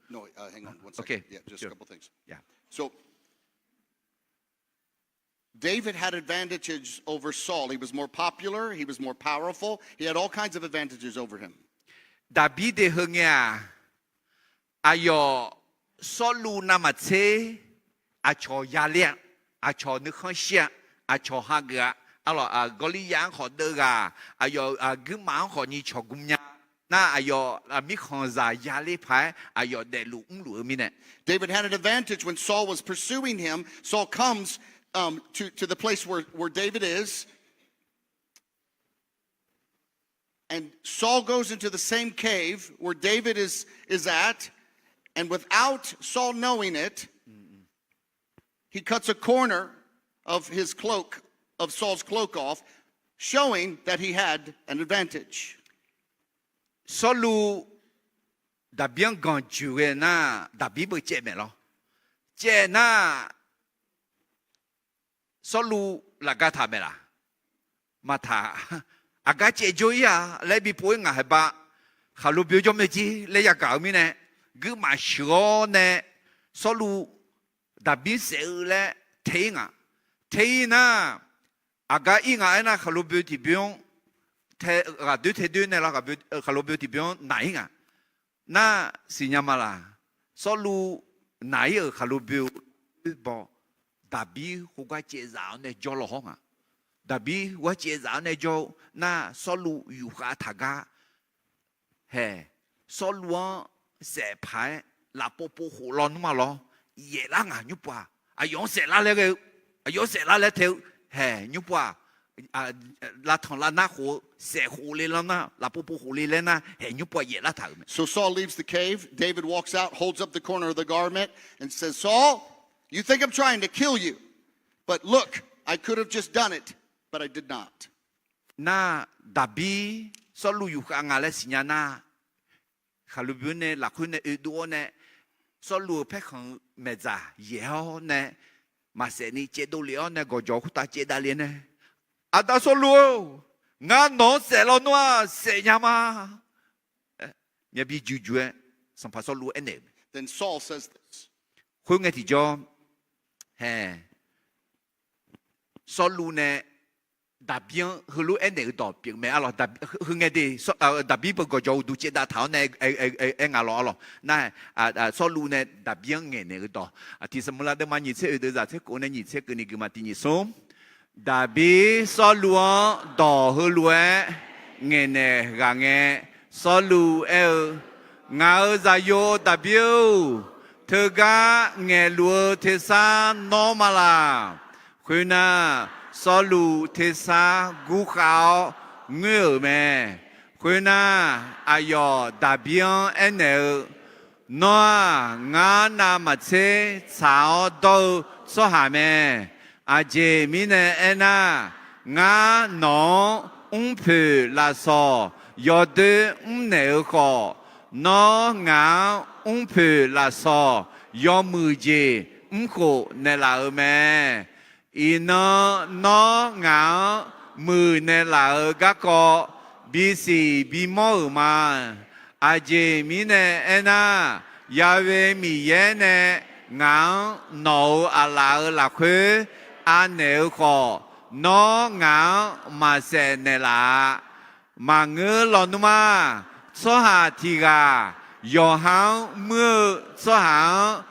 So David had advantages over Saul. He was more popular, he was more powerful, he had all kinds of advantages over him. Daqbir de heu ngae-aq, aqyawf Sawrluv navmaqtser aqcawq yaler-a, aqcawq nuikhanr shir-a, aqcawq hageuf-a, arlawq, Gawrliryar-anr khawf deuv ghaq, aqyawf guirmaf-anr khawfni cawqgm nya. Nar aqyawf mirkhanqzaq yaler paq-aer aqyawf daefluf mrluf-eu mirnae. David had an advantage when Saul was pursuing him. Saul comes um, to, to the place where, where David is. And Saul goes into the same cave where David is, is at. And without Saul knowing it, he cuts a corner of his cloak, of Saul's cloak off, showing that he had an advantage. Sawrluv Daqbir-anr ganq joeq ghae nar, Daqbir beu caev maeq lawr. Caev nar, Sawrluv lafgar taq maeq laq? Maqtaq. Aqgar caev jawr-ir-a laer bipov-ir ngaq haeq ba, khaqlo byo jawr mae jer laer yagaq-eu mirnae, guirmaf sheuq-awr nae Sawrluv Daqbir saef-eu laer te-ir ngaq. Te-ir nar, aqgar ir ngaq aernar, khaqlo byo tiqbyo-anr, ghaqdoer tae doer nae lar, khaqlo byo tiqbyo-anr naq-ir ngaq. Nar siqnya ma laq? Sawrluv naq-ir-euq khaqlo byo baw, Daqbir khoergar caevzaf-awr nae jawr law hawr ngaq. Daqbir khoergar caevzaf-awr nae jawr-eu nar, Sawrluv yufkhav taq gar haeq, Sawrluv-anr saef paq-aer lafpov pov khof lawnmr-a lawr, yaeflar ngaq nymr pov-aq, aqyawf-anr saeflar laer ghae-eu, aqyawf-anr saeflar laer tae-eu, haeq nymr pov-aq, lavtanq lavnar khof-eu, saef khof le lar nar, lafpov pov khof le laer nar, haeq nymr pov-aq yaeflar taq-euq mae. So Saul leaves the cave. David walks out, holds up the corner of the garment, and says, Saul, you think I'm trying to kill you, but look, I could have just done it, but I did not. Nar, Daqbir Sawrluv yufkhav nga laer siqnya nar, khaqlo byo nae lafkhoer nae oedov-awr nae, Sawrluv-euq paerkhanq-eu maeqdzaq yaeq-awr nae, maqsaef ni caevdov lef-awr nae gawqjawq khoertav caevdav le nae, Aqda Sawrluv-or, ngar nawq-anr saef lawnmr-aq saef nya ma. Myav bi juq juq-aer Sanqpaq Sawrluv aernaeq-euq mae. Khoerngae tiqjawr, haeq, Sawrluv nae Daqbir-anr heulof aernaeq-eu dawq pyeuf mae. Arlawq, heu ngae de, Daqbir beu gawqjawq uqduq caevdav taq-awr nae aer nga lawr. Arlawq nar, Sawrluv nae Daqbir-anr ngaeqnaeq-eu dawq, Tiq Saqmeuqlav deuvma nyiq tser oeq deuq zaq tser kof nae nyiq tser keuvni geufma tiq nyiq smr. Daqbir Sawrluv-anr dawq heulof-aer ngaeqnaeq ghaq ngae, Sawrluv aer-eu, Ngaq-euq zaqyo Daqbir-or, teugar ngaeqluf-eu tersar nawr ma laq? Khoernar, Sawrluv tersar gurkhav-awr ngoer-euq mae. Khoernar, aqyawf Daqbir-anr aernaeq-eu, Nawr-aq, ngar navmaqtser tsaq-awr dawr-eu tsawrhaq mae. Aqjeq mirnae aernar, Ngar nawq-anr mrpoeq lafsawq yawdoer mrnaeq-eu khawf, nawr ngaq-anr mrpoeq lafsawq yawmuiq jeq mrkhof naeqlaf-euq mae. Iqnan nawr ngaq-anr muiq naeqlaf-eu garkawv bisiq bimawr-euq ma. Aqjeq mirnae aernar, Ya'we Miqyaer nae ngaq-anr nawq-euq aqlaf-euq lafkhoer anaeq-eu khawf, nawr ngaq-anr maqsaef naeqlaf-a. Maqngeur lawnmr-a. Tsawrhaq tiq ghaq yawqha-anr muir-eu tsawrhaq-anr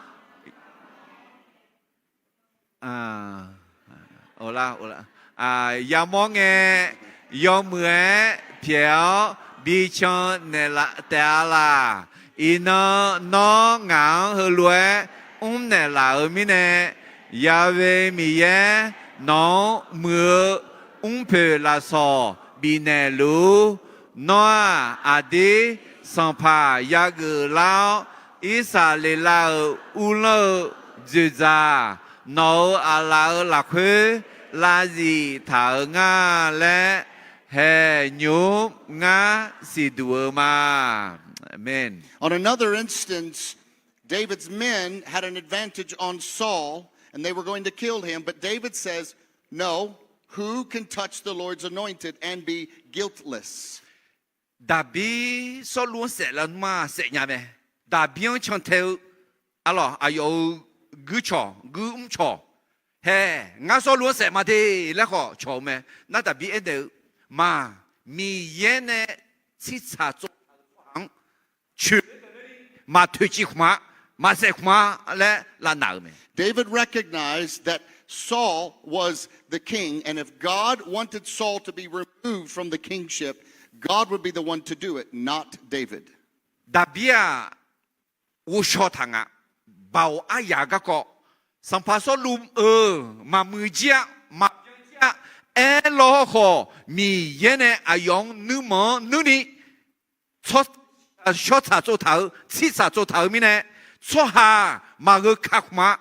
yamawr ngae, yawmuiq-aer pyaeq-awr bican naeqlaf taef-a laq. Iqnan nawr ngaq-anr heulof-aer mrnaeq laf-euq mirnae, Ya'we Miqyaer nawq-anr muiq-eu mrpoeq lafsawq bifnaeq luf-ur. Nawr-aq, aqdir sanqpaq yageuf lar-awr, Irsaqleqlav-euq uvlanr-eu dzoeqdzaq nawq-euq aqlaf-euq lafkhoer lavzif taq-euq nga laer, haeq nymq-mr ngar siqduq-eu ma. Aqmeq. On another instance, David's men had an advantage on Saul, and they were going to kill him, but David says, "No, who can touch the Lord's anointed and be guiltless?" Daqbir Sawrluv-anr saef lawnmr-aq saef nya mae. Daqbir-anr cantae-eu, arlawq, aqyawf-euq guircawq guirmr cawq, hae, ngar Sawrluv-anr saef ma de laer khawf cawq-eu mae. Nar Daqbir aernaeq-eu, maq, Miqyaer nae tsirtsaq tsovtaq-euq tsawrhaq-anr coeq maqtoeqciv khmq-a, maqsaef khmq-a laer lavnaq-euq mae. David recognized that Saul was the king, and if God wanted Saul to be removed from the kingship, God would be the one to do it, not David. Daqbir-aq, ghovshaw taq nga. Baoq aryaq garkawv, sanqpaq Sawrluv-euq maqmuiq jir-a, maqbyan jir-a, aerlawr khawf, Miqyaer nae aqyawf-anr nuirmanq-anr nuirni shawr tsaq tsovtaq-eu, tsir tsaq tsovtaq-eu mirnae, tsawrhaq maqgheu ka khmq-a.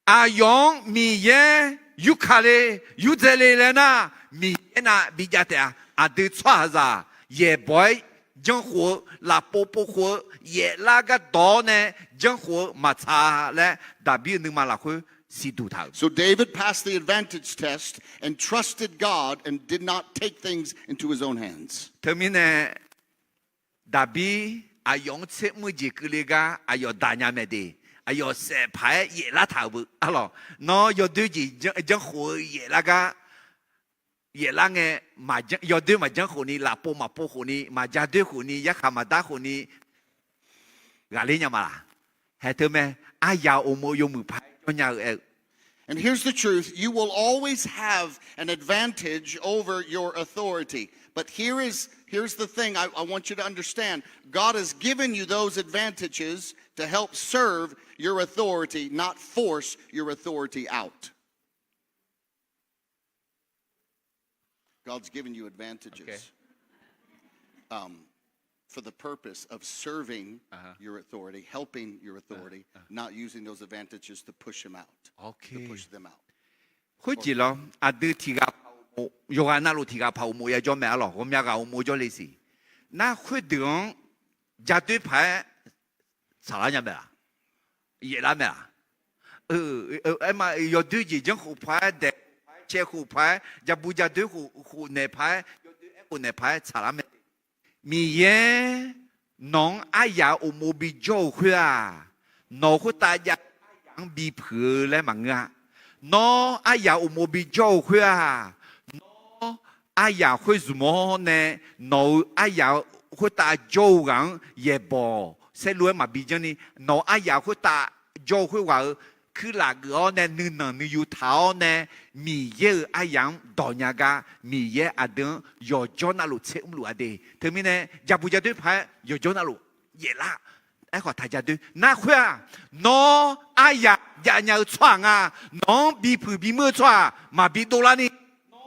Aqyawf-anr Miqyaer yurkale, yurdzae le laer nar, Miqyaer nav bijav taef-a. Aqdui tsawrhaqzaq yaeqbawq-aer janrkhof-eu, lafpov povkhof-eu, yaeflar gardawq-awr nae janrkhof-eu maqtsaq laer, Daqbir-euq nuima lafkhoer siqduq taq-euq. So David passed the advantage test and trusted God and did not take things into his own hands. Teumirnae, Daqbir aqyawf-anr tser mr-eu jeq keuvle gar aqyawf daq nya mae de. Aqyawf saef paq-aer yaeflar taq-euq beu, arlawq, nawr yawdoer jeq janrkhof-eu yaeflar gar, yaeflar ngae, yawdoer maqjanr khofni, lafpov maqpov khofni, maqja doer khofni, yarkhaq maqdar khofni, ghaqler nya ma laq? Haeq teu mae. Aryaq uqmov yawmuiq paq-aer jawr nya-eu aer-eu. And here's the truth. You will always have an advantage over your authority. But here is, here's the thing I, I want you to understand. God has given you those advantages to help serve your authority, not force your authority out. God's given you advantages, um, for the purpose of serving your authority, helping your authority, not using those advantages to push him out, to push them out. Khoerjeq lawr, aqdui tiq ghaq paq uqmov, yawqghaq navluf tiq ghaq paq uqmov ya jawr mae, arlawq, ghawqmya ghaq uqmov jawrle siq. Nar khoerdeuq-anr jadoer paq-aer tsaqlar nya mae-aq? Yaeflar mae-aq? Aerma, yawdoer jeq janrkhof paq-aer, daeq khof paq-aer, cae khof paq-aer, jabu jadoer khof naeq paq-aer, yawdoer aerkhof naeq paq-aer tsaqlar mae. Miqyaer nawq-anr aryaq uqmov bijawr-euq khoer-aq, nawq khoertav jav aryaq-anr bipuiq-eu laer maqngeur-a. Nawr aryaq uqmov bijawr-euq khoer-aq, nawr aryaq khoer zmq-awr nae, nawq-euq aryaq khoertav jawr-eu ghaq-anr yaeqbawq saerlu-aer maqbi janrni, nawq-euq aryaq khoertav jawr-eu khoerghaq-euq kuirlaf geuf-awr nae nuinanq nuiyu taq-awr nae, Miqyaer-euq aryaq-anr dawq nya gar, Miqyaer aqdui-anr yawqjawr navluf tser mrluf-a de. Teumirnae jabu jadoer paq-aer yawqjawr navluf yaeflar. Aerkhawf taq jadoer. Nar khoer-aq, nawr aryaq jav nya-eu tsawrhaq nga, nawq-anr bipuiq bimr-eu tsawrhaq maqbi dovlarni,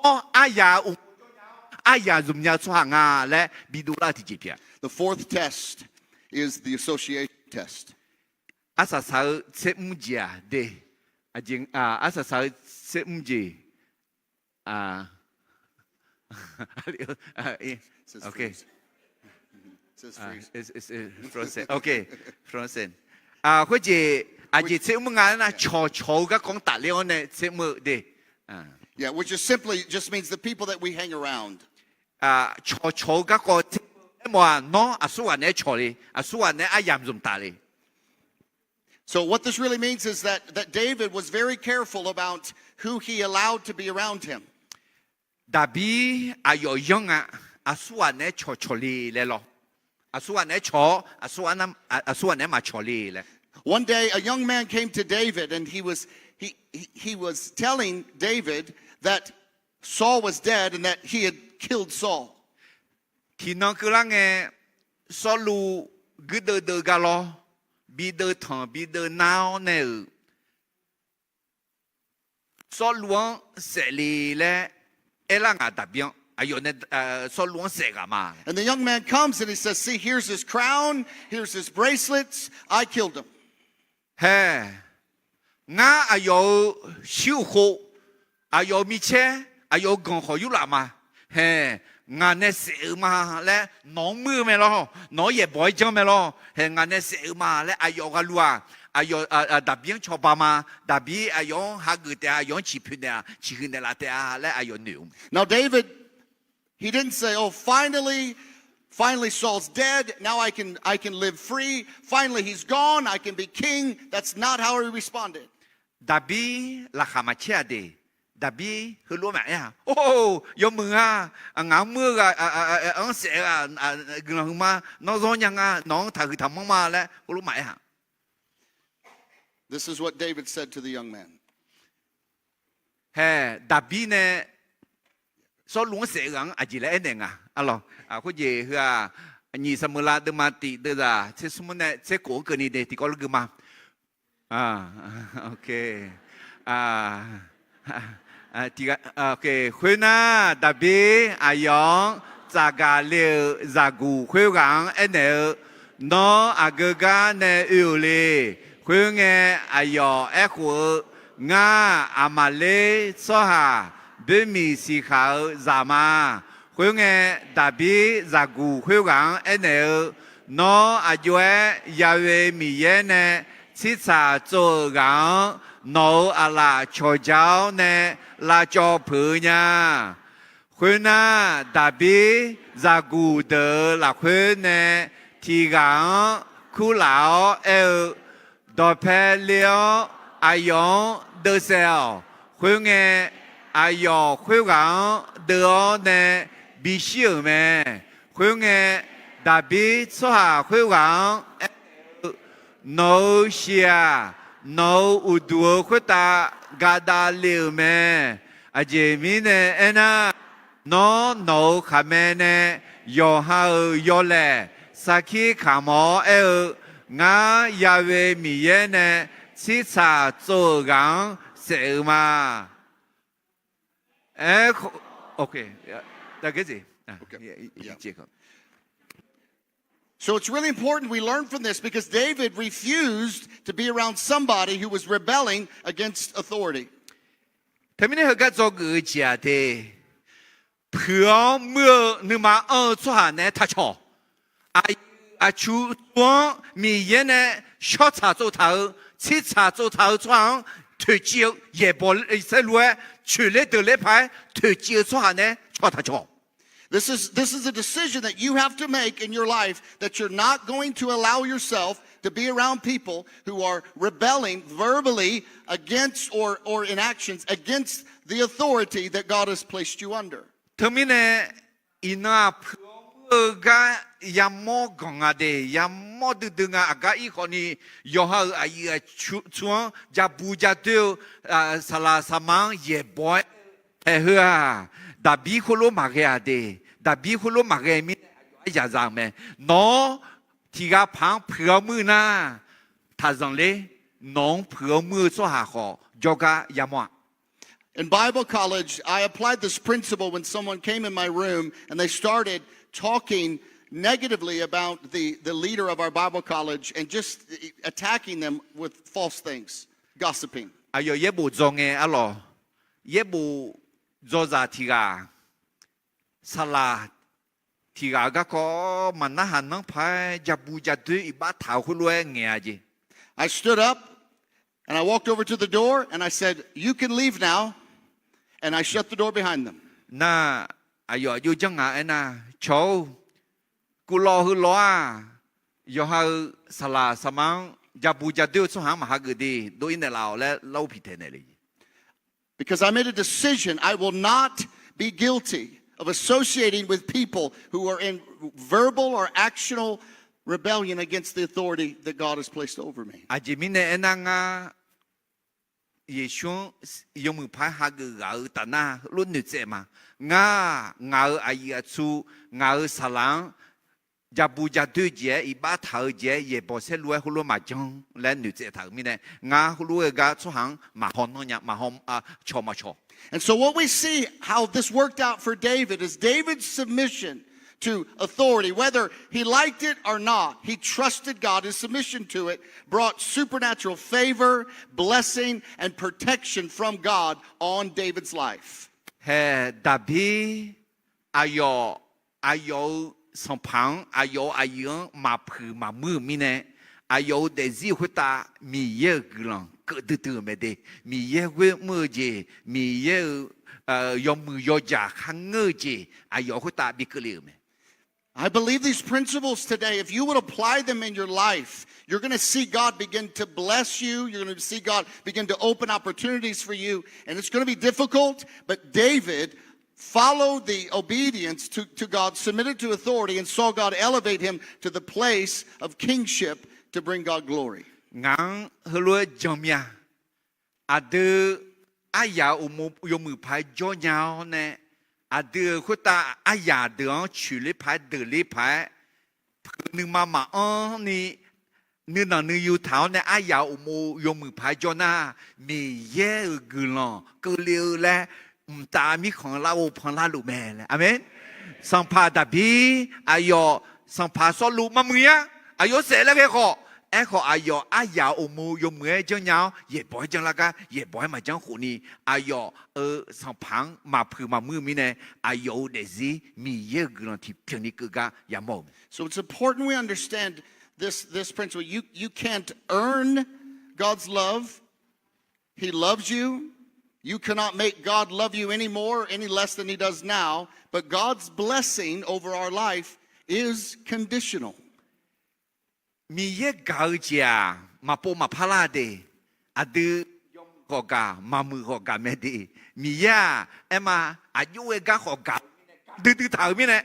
nawr aryaq uqmov jawr nya-awr aryaq zmq nya-eu tsawrhaq nga laer bidovlar-eu tiqjeq pyeuf-a. The fourth test is the association test. Arsaq saq-eu tser mr jeq-aq de. Arsaq saq-eu tser mr jeq, a, Says okay. Freeze. Says freeze. It's, it's, it's frozen. Okay, frozen. Khoerjeq aqjeq tser mr nga nar, cawqcawq-eu garkawv-anr tafler-awr nae tser mr-eu de. Yeah, which is simply just means the people that we hang around. Cawqcawq-eu garkawv tser mr-eu aermawf-aq, nawr aqsurghaq naeq-aer cawq le, aqsurghaq naeq-aer aryamq zmq taf le. So what this really means is that, that David was very careful about who he allowed to be around him. Daqbir aqyawf yanr nga, aqsurghaq naeq-aer cawqcawq le laer lawr. Aqsurghaq naeq-aer cawq-awr, aqsurghaq naeq-aer maqcawq le laer. One day, a young man came to David, and he was, he, he, he was telling David that Saul was dead and that he had killed Saul. Tiqnan keuvlar ngae, Sawrluv guirdeuv deuv gar lawr, bideuv tanq bideuv nar-awr nae-euq, Sawrluv-anr saef le laer aerlar ngaq Daqbir-anr. Aqyawf nae Sawrluv-anr saef ghaq ma. And the young man comes and he says, See, here's his crown, here's his bracelets, I killed him. Hae, ngar aqyawf-euq shir-euq khof, aqyawf-euq micaer, aqyawf-euq ganq khawf yurlaf ma. Hae, ngaq nae saef-euq ma laer nawq-anr muir-eu mae lawr, nawq-anr yaeqbawq-aer janr mae lawr. Hae, ngaq nae saef-euq ma laer aqyawf ghalu-aq, aqyawf Daqbir-anr cawba ma. Daqbir aqyawf-anr hageuf taef-a, aqyawf-anr ciqpoeq naeq-a, ciqhuiq naeqlaf taef-a laer aqyawf noeq-eu mae. Now David, he didn't say, Oh, finally, finally Saul's dead. Now I can, I can live free. Finally he's gone. I can be king. That's not how he responded. Daqbir laqkhaq maqcaer-a de. Daqbir heulof maqaer-a. Or, yawmuiq nga, ngaq-anr muir-eu ghaq, anr saef-eu ghaq, guiqlanq huiqma, nawr zawr nya nga, nawq-anr taqhuiq taqmanr ma laer heulof maqaer-a. This is what David said to the young man. Hae, Daqbir nae Sawrluv-anr saef-eu ghaq-anr aqjeq laer aernaeq nga. Arlawq, khoerjeq heu-aq, nyiq Saqmeuqlav deuvma tiq deuvzaq tser smr nae tser khof-anr keuvni de tiqkawv lor gui ma. Khoernar, Daqbir aqyawf-anr tsafgaq le-euq zaqguq khoerghaq-anr aernaeq-eu, Nawr aqgeu gar nae oe-euq le. Khoerngae, aqyawf aerkhof-eu, Ngar, Aqmaqler tsawrhaq boermiq siqkhaq-eu zaq ma. Khoerngae, Daqbir zaqguq khoerghaq-anr aernaeq-eu, Nawr aqjox-aer Ya'we Miqyaer nae tsirtsaq tsov-euq ghaq-anr nawq-euq aqlaf cawqja-awr nae lavcawv peuq-eu nya. Khoernar, Daqbir zaqguq deuq-euq lafkhoer nae tiq ghaq-anr kurlaf-awr aer-eu, Dawqpae le-awr aqyawf-anr deuvsaef-awq. Khoerngae, aqyawf khoerghaq-anr deuv-awr nae bishir-euq mae. Khoerngae, Daqbir tsawrhaq khoerghaq-anr aer-eu, Nawq-euq shiq-aq, nawq-euq uqduq-eu khoertav gadav le-euq mae. Aqjeq mirnae aernar, Nawr nawq-euq khaqmae nae yawqha-euq yawlaeq sarkir kamq-awr aer-eu, Ngar, Ya'we Miqyaer nae tsirtsaq tsov-euq ghaq-anr saef-eu ma. Aer, okay, that's good. So it's really important we learn from this because David refused to be around somebody who was rebelling against authority. Teumirnae heugar dzawgeuf-eu jeq-aq de, puiq-awr muir-eu nuima anr-eu tsawrhaq naeq-aer taqcawq. Aqyuif aqtsu tsov-anr Miqyaer nae shawr tsaq tsov taq-eu, tsir tsaq tsov taq-eu tsawrhaq-anr toeqciv-eu yaeqbawq saerlu-aer coeqler deuqler paq-aer toeqciv-eu tsawrhaq naeq-aer cawq taqcawq. This is, this is a decision that you have to make in your life that you're not going to allow yourself to be around people who are rebelling verbally against or, or in actions against the authority that God has placed you under. Teumirnae iqnan-aq puiq-awr muir-eu gar yamawr ganq nga de, yamawr duidui nga. Aqgar ir khawfni yawqha-euq aqyuif aqtsu-anr ja bu ja doer-eu saqlaq saqma-anr yaeqbawq-aer taeq heu-aq, Daqbir khoerlof maqghae-aq de. Daqbir khoerlof maqghae mirnae aqyawf-anr yaqzaq-euq mae. Nawr tiq ghaq paq-anr puiq-awr muir nar, taqzanq ler. Nawq-anr puiq-awr muir-eu tsawrhaq khawf jawrgar yamawr-a. In Bible college, I applied this principle when someone came in my room and they started talking negatively about the, the leader of our Bible college and just attacking them with false things, gossiping. Aqyawf yaerbof dzaw ngae arlawq, yaerbof dzawzaq tiq ghaq saqlaq tiq ghaq-eu garkawv maqnarhaq nanr paq-aer jabu jadoer iqbax taq-eu khoerlof-aer ngaeq-a jeq. I stood up and I walked over to the door and I said, "You can leave now." And I shut the door behind them. Nar, aqyawf aqjox janr nga aernar, cawq-or, kuvlawv heulawv-aq, yawqha-eu saqlaq saqma-anr jabu jadoer-eu tsawrhaq-anr maqhageuf de, dov-ir naeqlaf-awq laer lar-ur piqtaeq naeq le. Because I made a decision, I will not be guilty of associating with people who are in verbal or actional rebellion against the authority that God has placed over me. Aqjeq mirnae aernar, ngar Yeqsur-anr yawmuiq paq-aer hageuf ghaq-eu taf nar heulof noeqtsaev ma. Ngar, ngaq-euq aqyuif aqtsu, ngaq-euq saqlaq-anr jabu jadoer-eu jeq-aer, iqbax taq-eu jeq-aer, yaeqbawq saerlu-aer heulof maqjanr laer noeqtsaev taq-euq mirnae, ngar heulof-aer gar tsawrhaq-anr maqhaw nanr nya, maqhaw, cawq maqcawq. And so what we see how this worked out for David is David's submission to authority, whether he liked it or not, he trusted God. His submission to it brought supernatural favor, blessing, and protection from God on David's life. Hae, Daqbir, aqyawf, aqyawf-euq sanqpaq-anr, aqyawf-euq aqyuif-anr maqpuiq maqmuir-euq mirnae, aqyawf-euq daefzir khoertav Miqyaer-euq guiqlanq keuvdui dui-euq mae de. Miqyaer ghoer mr-eu jeq, Miqyaer-euq yawmuiq yawjaq kharngeur-eu jeq, aqyawf khoertav bi keuvle-euq mae. I believe these principles today, if you would apply them in your life, you're going to see God begin to bless you. You're going to see God begin to open opportunities for you. And it's going to be difficult, but David followed the obedience to, to God, submitted to authority, and saw God elevate him to the place of kingship to bring God glory. Ngaq-anr heulof-aer jan mir-a. Aqdui aryaq uqmov yawmuiq paq-aer jawr nya-awr nae, aqdui-euq khoertav aryaq deuq-anr coeqler paq-aer deuqler paq-aer, peuq nuima maqanr ni, nuinanq nuiyu taq-awr nae aryaq uqmov yawmuiq paq-aer jawr nar, Miqyaer-euq guiqlanq keuvle-eu laer mqtav mirkhanq-eu larghov panlar luf mae laer. Aqmeq. Sanqpaq Daqbir aqyawf sanqpaq Sawrluv maqmuiq-a. Aqyawf saef laer ghae khawf, aerkhawf aqyawf aryaq uqmov yawmuiq-aer janrnya-awr yaeqbawq-aer janrlar gar yaeqbawq-aer maqjanr khof ni, aqyawf-euq sanqpaq-anr maqpuiq maqmuir-eu mirnae, aqyawf-euq daefzir Miqyaer-euq guiqlanq tiqpyeuf ni keuv gar yamawr-euq mae. So it's important we understand this, this principle. You, you can't earn God's love. He loves you. You cannot make God love you any more, any less than he does now. But God's blessing over our life is conditional. Miqyaer gaq-eu jeq-aq, maqpov maqpar lar de. Aqdui yawmuiq khawf gaq, maqmuiq khawf gaq mae de. Miqyaer-aq, aerma, aqjox-aer gar khawf gaq, duidui taq-euq mirnae.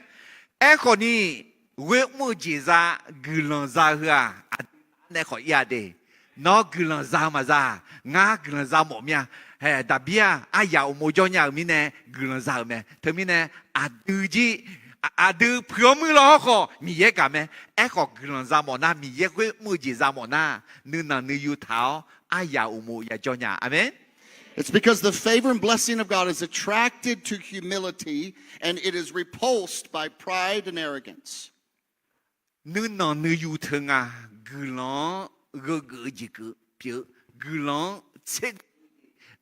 Aerkhawf ni, ghoer mr-eu jeq za, guiqlanq za heu-aq, aqdui nae khawf ir-a de. Nawr guiqlanq za-eu maqza, ngar guiqlanq za mawf mir-a. Hae, Daqbir-aq, aryaq uqmov jawr nya-euq mirnae guiqlanq za-euq mae. Teumirnae, aqdui jir, aqdui puiq-awr muir law hawrkhawf Miqyaer gaq mae. Aerkhawf guiqlanq za mawf nar, Miqyaer ghoer mr-eu jeq za mawf nar, nuinanq nuiyu taq-awr aryaq uqmov yajawr nya. Aqmeq. It's because the favor and blessing of God is attracted to humility and it is repulsed by pride and arrogance. Nuinanq nuiyu teu nga, guiqlanq-anr gheugeuf-eu jeq keuv pyeuf-eu, guiqlanq-anr tser,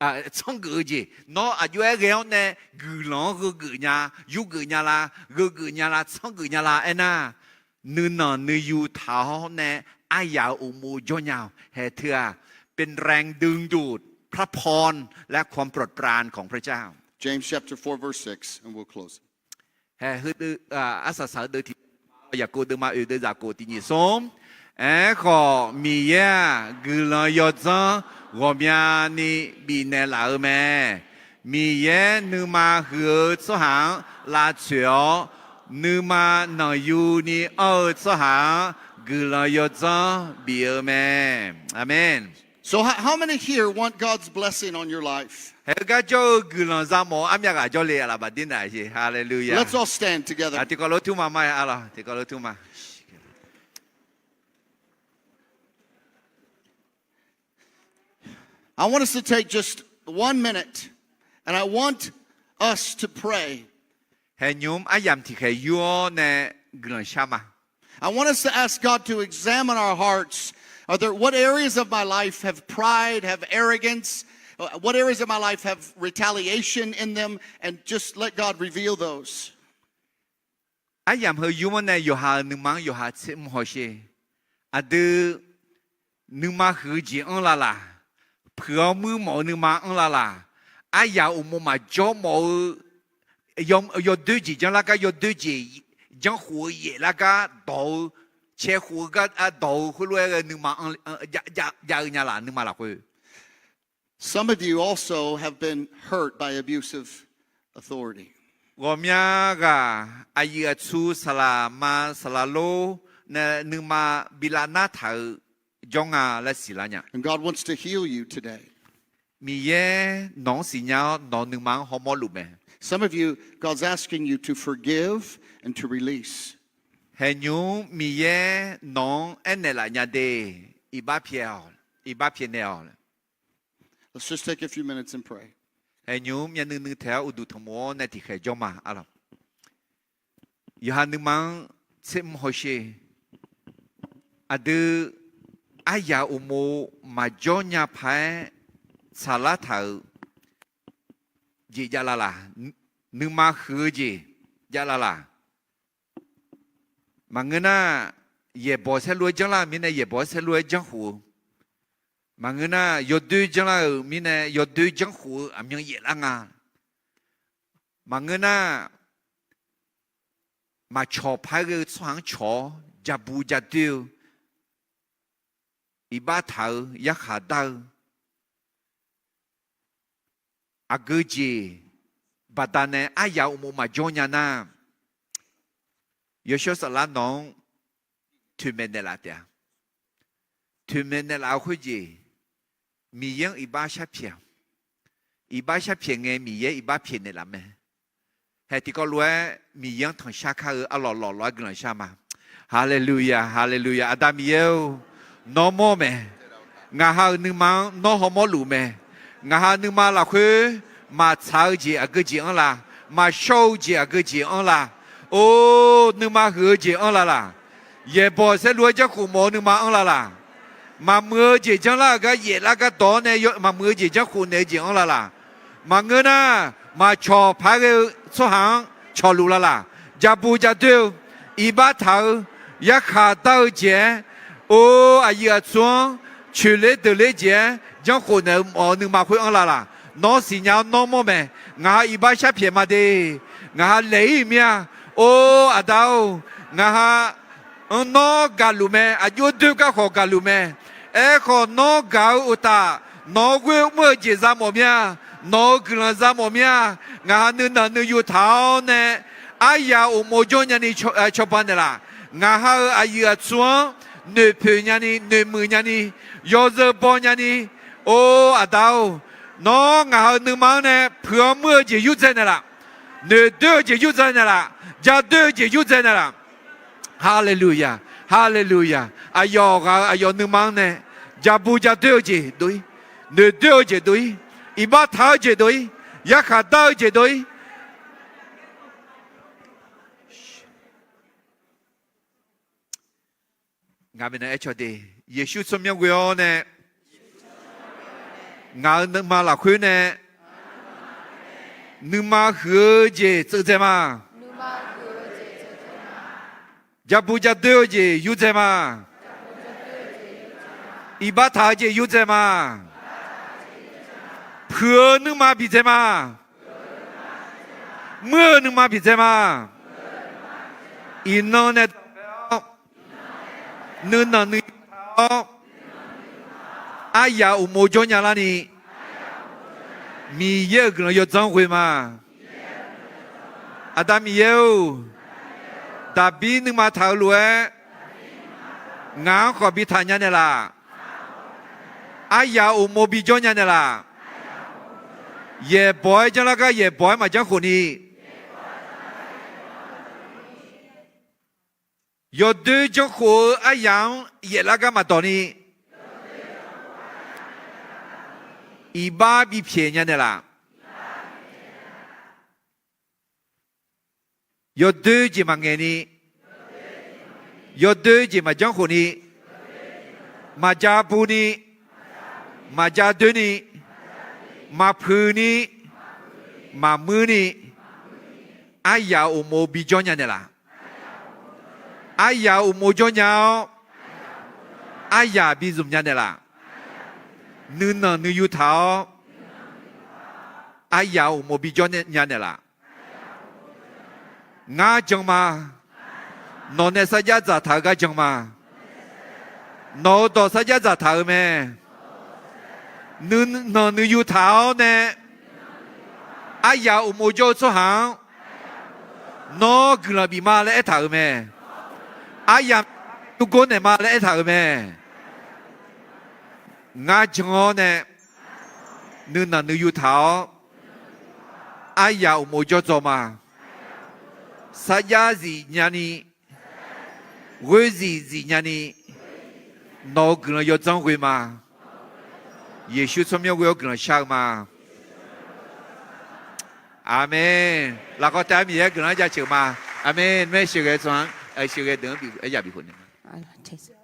tsanr geuf-eu jeq. Nawr aqjox-aer ghae-awr nae guiqlanq-anr gheugeuf nya, yurgeuf nya la, gheugeuf nya la, tsanr geuf nya la aernar, nuinanq nuiyu taq-awr nae aryaq uqmov jawr nya-awq. Hae teu-aq, เป็นแรงดึงดูด พระพร และความโปรดปรานของพระเจ้า James chapter four, verse six, and we'll close. Hae, heudeuv, arsaq saq-eu deuv tiq, Yaqkov deuvma oeq deuv zaqkhof tiq nyiq smr. Aerkhawf Miqyaer-aq, guiqlanq yawdzanr ghawqmyani bifnaeq laf-eu mae. Miqyaer nuima huiq-eu tsawrhaq-anr lavtsoeq-awr, nuima nanqyuni anr-eu tsawrhaq-anr guiqlanq yawdzanr bif-eu mae. Aqmeq. So how, how many here want God's blessing on your life? Hae, heugar jawr-eu guiqlanq za mawf-eu armyav ghaq jawrle-a laf baqdir naq-a. Haleluya. Let's all stand together. Tiqkawv lof tur ma ma-a lawq, tiqkawv lof tur ma. I want us to take just one minute, and I want us to pray. Hae, nymq-mr aryamq tiqkhaeq yur-awr nae guiqlanq shar ma. I want us to ask God to examine our hearts. Are there, what areas of my life have pride, have arrogance? Uh, what areas of my life have retaliation in them? And just let God reveal those. Aryamq heu yur-anr nae yawqha-euq nuima-anr yawqha tser mr hawsher. Aqdui nuima huiq-eu jeq anr lalaq, puiq-awr muir mawf-eu nuima anr lalaq, aryaq uqmov maqjawr mawf-eu yawdoer jeq janrlar gar, yawdoer jeq janrkhof-eu yaeflar gar dawq-eu, cae khof-eu gar dawq-eu khoerlof-aer ghae nuima jav-eu nya laq, nuima lafkhoer. Some of you also have been hurt by abusive authority. Ghawqmya ghaq aqyuif aqtsu saqlaq ma saqlaq lor nae nuima bi lavnar taq-eu jawr nga laer siqlar nya. And God wants to heal you today. Miqyaer nawq-anr siqnya-awr nawq-eu nuima-anr hawmawr luf mae. Some of you, God's asking you to forgive and to release. Haeqnymr Miqyaer nawq-anr aernaeq laf nya de, iqbax pyaeq-awq, iqbax pyaeqnaeq-awq. Let's just take a few minutes and pray. Haeqnymr myavnuiv nuiv taeq-awr uqduq tanqmof-awr nae tiqkhaeq jawr ma arlawq. Yawqha nuima-anr tser mr hawsher. Aqdui aryaq uqmov maqjawr nya paq-aer tsaqlar taq-euq jeq jav lalaq, nuima huiq-eu jeq jav lalaq. Maqngeur nar, yaeqbawq saerlu-aer janrlar-euq mirnae yaeqbawq-aer saerlu-aer janrkhof-eu, maqngeur nar, yawdoer janrlar-euq mirnae yawdoer janrkhof-eu aqmyan yaeflar nga. Maqngeur nar, maqcawq paq-aer ghae-eu tsawrhaq-anr cawq-awr jabu jadoer-eu, iqbax taq-eu, yarkhaq dar-eu, aqgeu jeq baqdanae aryaq uqmov maqjawr nya nar, Yawshawr Saflar nawq-anr toeqmaeq naeqlaf taef-a. Toeqmaeq naeqlaf-eu khoerjeq, Miqyaer-anr iqbax sharpyaeq-awq. Iqbax sharpyaeq ngae Miqyaer iqbax pyaeqnaeq laf mae. Haeq tiqkawv lof-aer Miqyaer-anr tanqshar kar-eu arlawq lawq lof-aer guiqlanq shar ma. Haleluya, haleluya. Aqda Miqyaer-or, nawr mawr mae. Ngaqha-euq nuima-anr nawr hawmawr luf mae. Ngaqha nuima lafkhoer maqtsaq-eu jeq aqgeu jeq anr la? Maqshawr-eu jeq aqgeu jeq anr la? Or, nuima huiq-eu jeq anr lalaq? Yaeqbawq saerlu-aer janrkhof mawf-eu nuima anr lalaq? Maqmuiq-eu jeq janrlar-euq gar yaeflar gar dawq-awr nae maqmuiq-eu jeq janrkhof naeq-eu jeq anr lalaq? Maqngeur nar, maqcawq paq-aer ghae-eu tsawrhaq-anr cawqluf lalaq? Jabu jadoer-eu, iqbax taq-eu, yarkhaq dar-eu jeq-aer, or, aqyuif aqtsu-anr coeqler deuqler jeq-aer janrkhof naeq-eu mawf-eu nuima khoer anr lalaq? Nawr siqnya-awr nawr mawr mae. Ngaqha iqbax sharpyaeq ma de. Ngaqha laeq-ir mir-a. Or, Aqda-or, ngaqha-anr nawr gaqluf mae. Aqjox doer garkhawf gaqluf mae. Aerkhawf, nawr gaq-eu uqtaf, nawq-euq ghoer mr-eu jeq za mawf mir-a. Nawq-euq guiqlanq za mawf mir-a. Ngaqha nuinanq nuiyu taq-awr nae aryaq uqmov jawr nyani cawba naeqlaf? Ngaqha-euq aqyuif aqtsu-anr noeqpoeq nyani, noeqmuiq nyani, yawzeu baw nyani, or, Aqda-or, nawr ngaqha-euq nuima-anr nae puiq-awr muir-eu jeq yurdzae naeqlaf? Noeqdoer-eu jeq yurdzae naeqlaf? Jadoer-eu jeq yurdzae naeqlaf? Haleluya, haleluya. Aqyawf ghaq-euq aqyawf nuima-anr nae jabu jadoer-eu jeq dov-ir, noeqdoer-eu jeq dov-ir, iqbax taq-eu jeq dov-ir, yarkhaq dar-eu jeq dov-ir. Ngaq maeqnan aer caw de. Yeqsur tsawrmyanr ghoe-awr nae, ngaq-euq nuima lafkhoer nae nuima huiq-eu jeq tseuv dzae ma. Jabu jadoer-eu jeq yurdzae ma. Iqbax taq-eu jeq yurdzae ma. Puiq-eu nuima bidzae ma. Muir-eu nuima bidzae ma. Iqnan nae dawq pae-awr, nuinanq nuiyu taq-awr, aryaq uqmov jawr nya larni, Miqyaer-euq guiqlanq yawdzanr ghoe ma. Aqda Miqyaer-or, Daqbir nuima taq-eu lof-aer, ngaq-anr khawf bi taq nya naeqlaf? Aryaq uqmov bi jawr nya naeqlaf? Yaeqbawq-aer janrlar gar yaeqbawq-aer maqjanr khof ni, yawdoer janrkhof-eu aryaq-anr yaeflar gar maqdawq ni, iqbax bipyaeq nya naeqlaf? Yawdoer jeq maqngaeq ni, yawdoer jeq maqjanr khof ni, maqjabu ni, maqjadoer ni, maqpuiq ni, maqmuir ni, aryaq uqmov bi jawr nya naeqlaf? Aryaq uqmov jawr nya-awr, aryaq bi zmq nya naeqlaf. Nuinanq nuiyu taq-awr, aryaq uqmov bi jawr nya naeqlaf. Ngar jan ma. Nawq nae sarjax dzaqtaq-eu gar jan ma. Nawq-euq dawq sarjax dzaqtaq-euq mae. Nuinanq nuiyu taq-awr nae, aryaq uqmov jawr-eu tsawrhaq-anr nawr guiqlanq bif ma laer aertaq-euq mae. Aryaq yurgor naeq ma laer aertaq-euq mae. Ngar jan-awr nae, nuinanq nuiyu taq-awr, aryaq uqmov jawr dzaw ma. Sarjax zif nyani, ghoer zif zif nyani, nawq-euq guiqlanq yawdzanr ghoe ma. Yeqsur tsawrmyanr ghoe-awr guiqlanq shar-eu ma. Aqmeq. Lafkhawf taef-aer Miqyaer guiqlanq-anr jaceuq ma. Aqmeq. Nuimaer sheuqghae tsawrhaq-anr, sheuqghae deuq-anr bi aryaq bif khof naeq ma.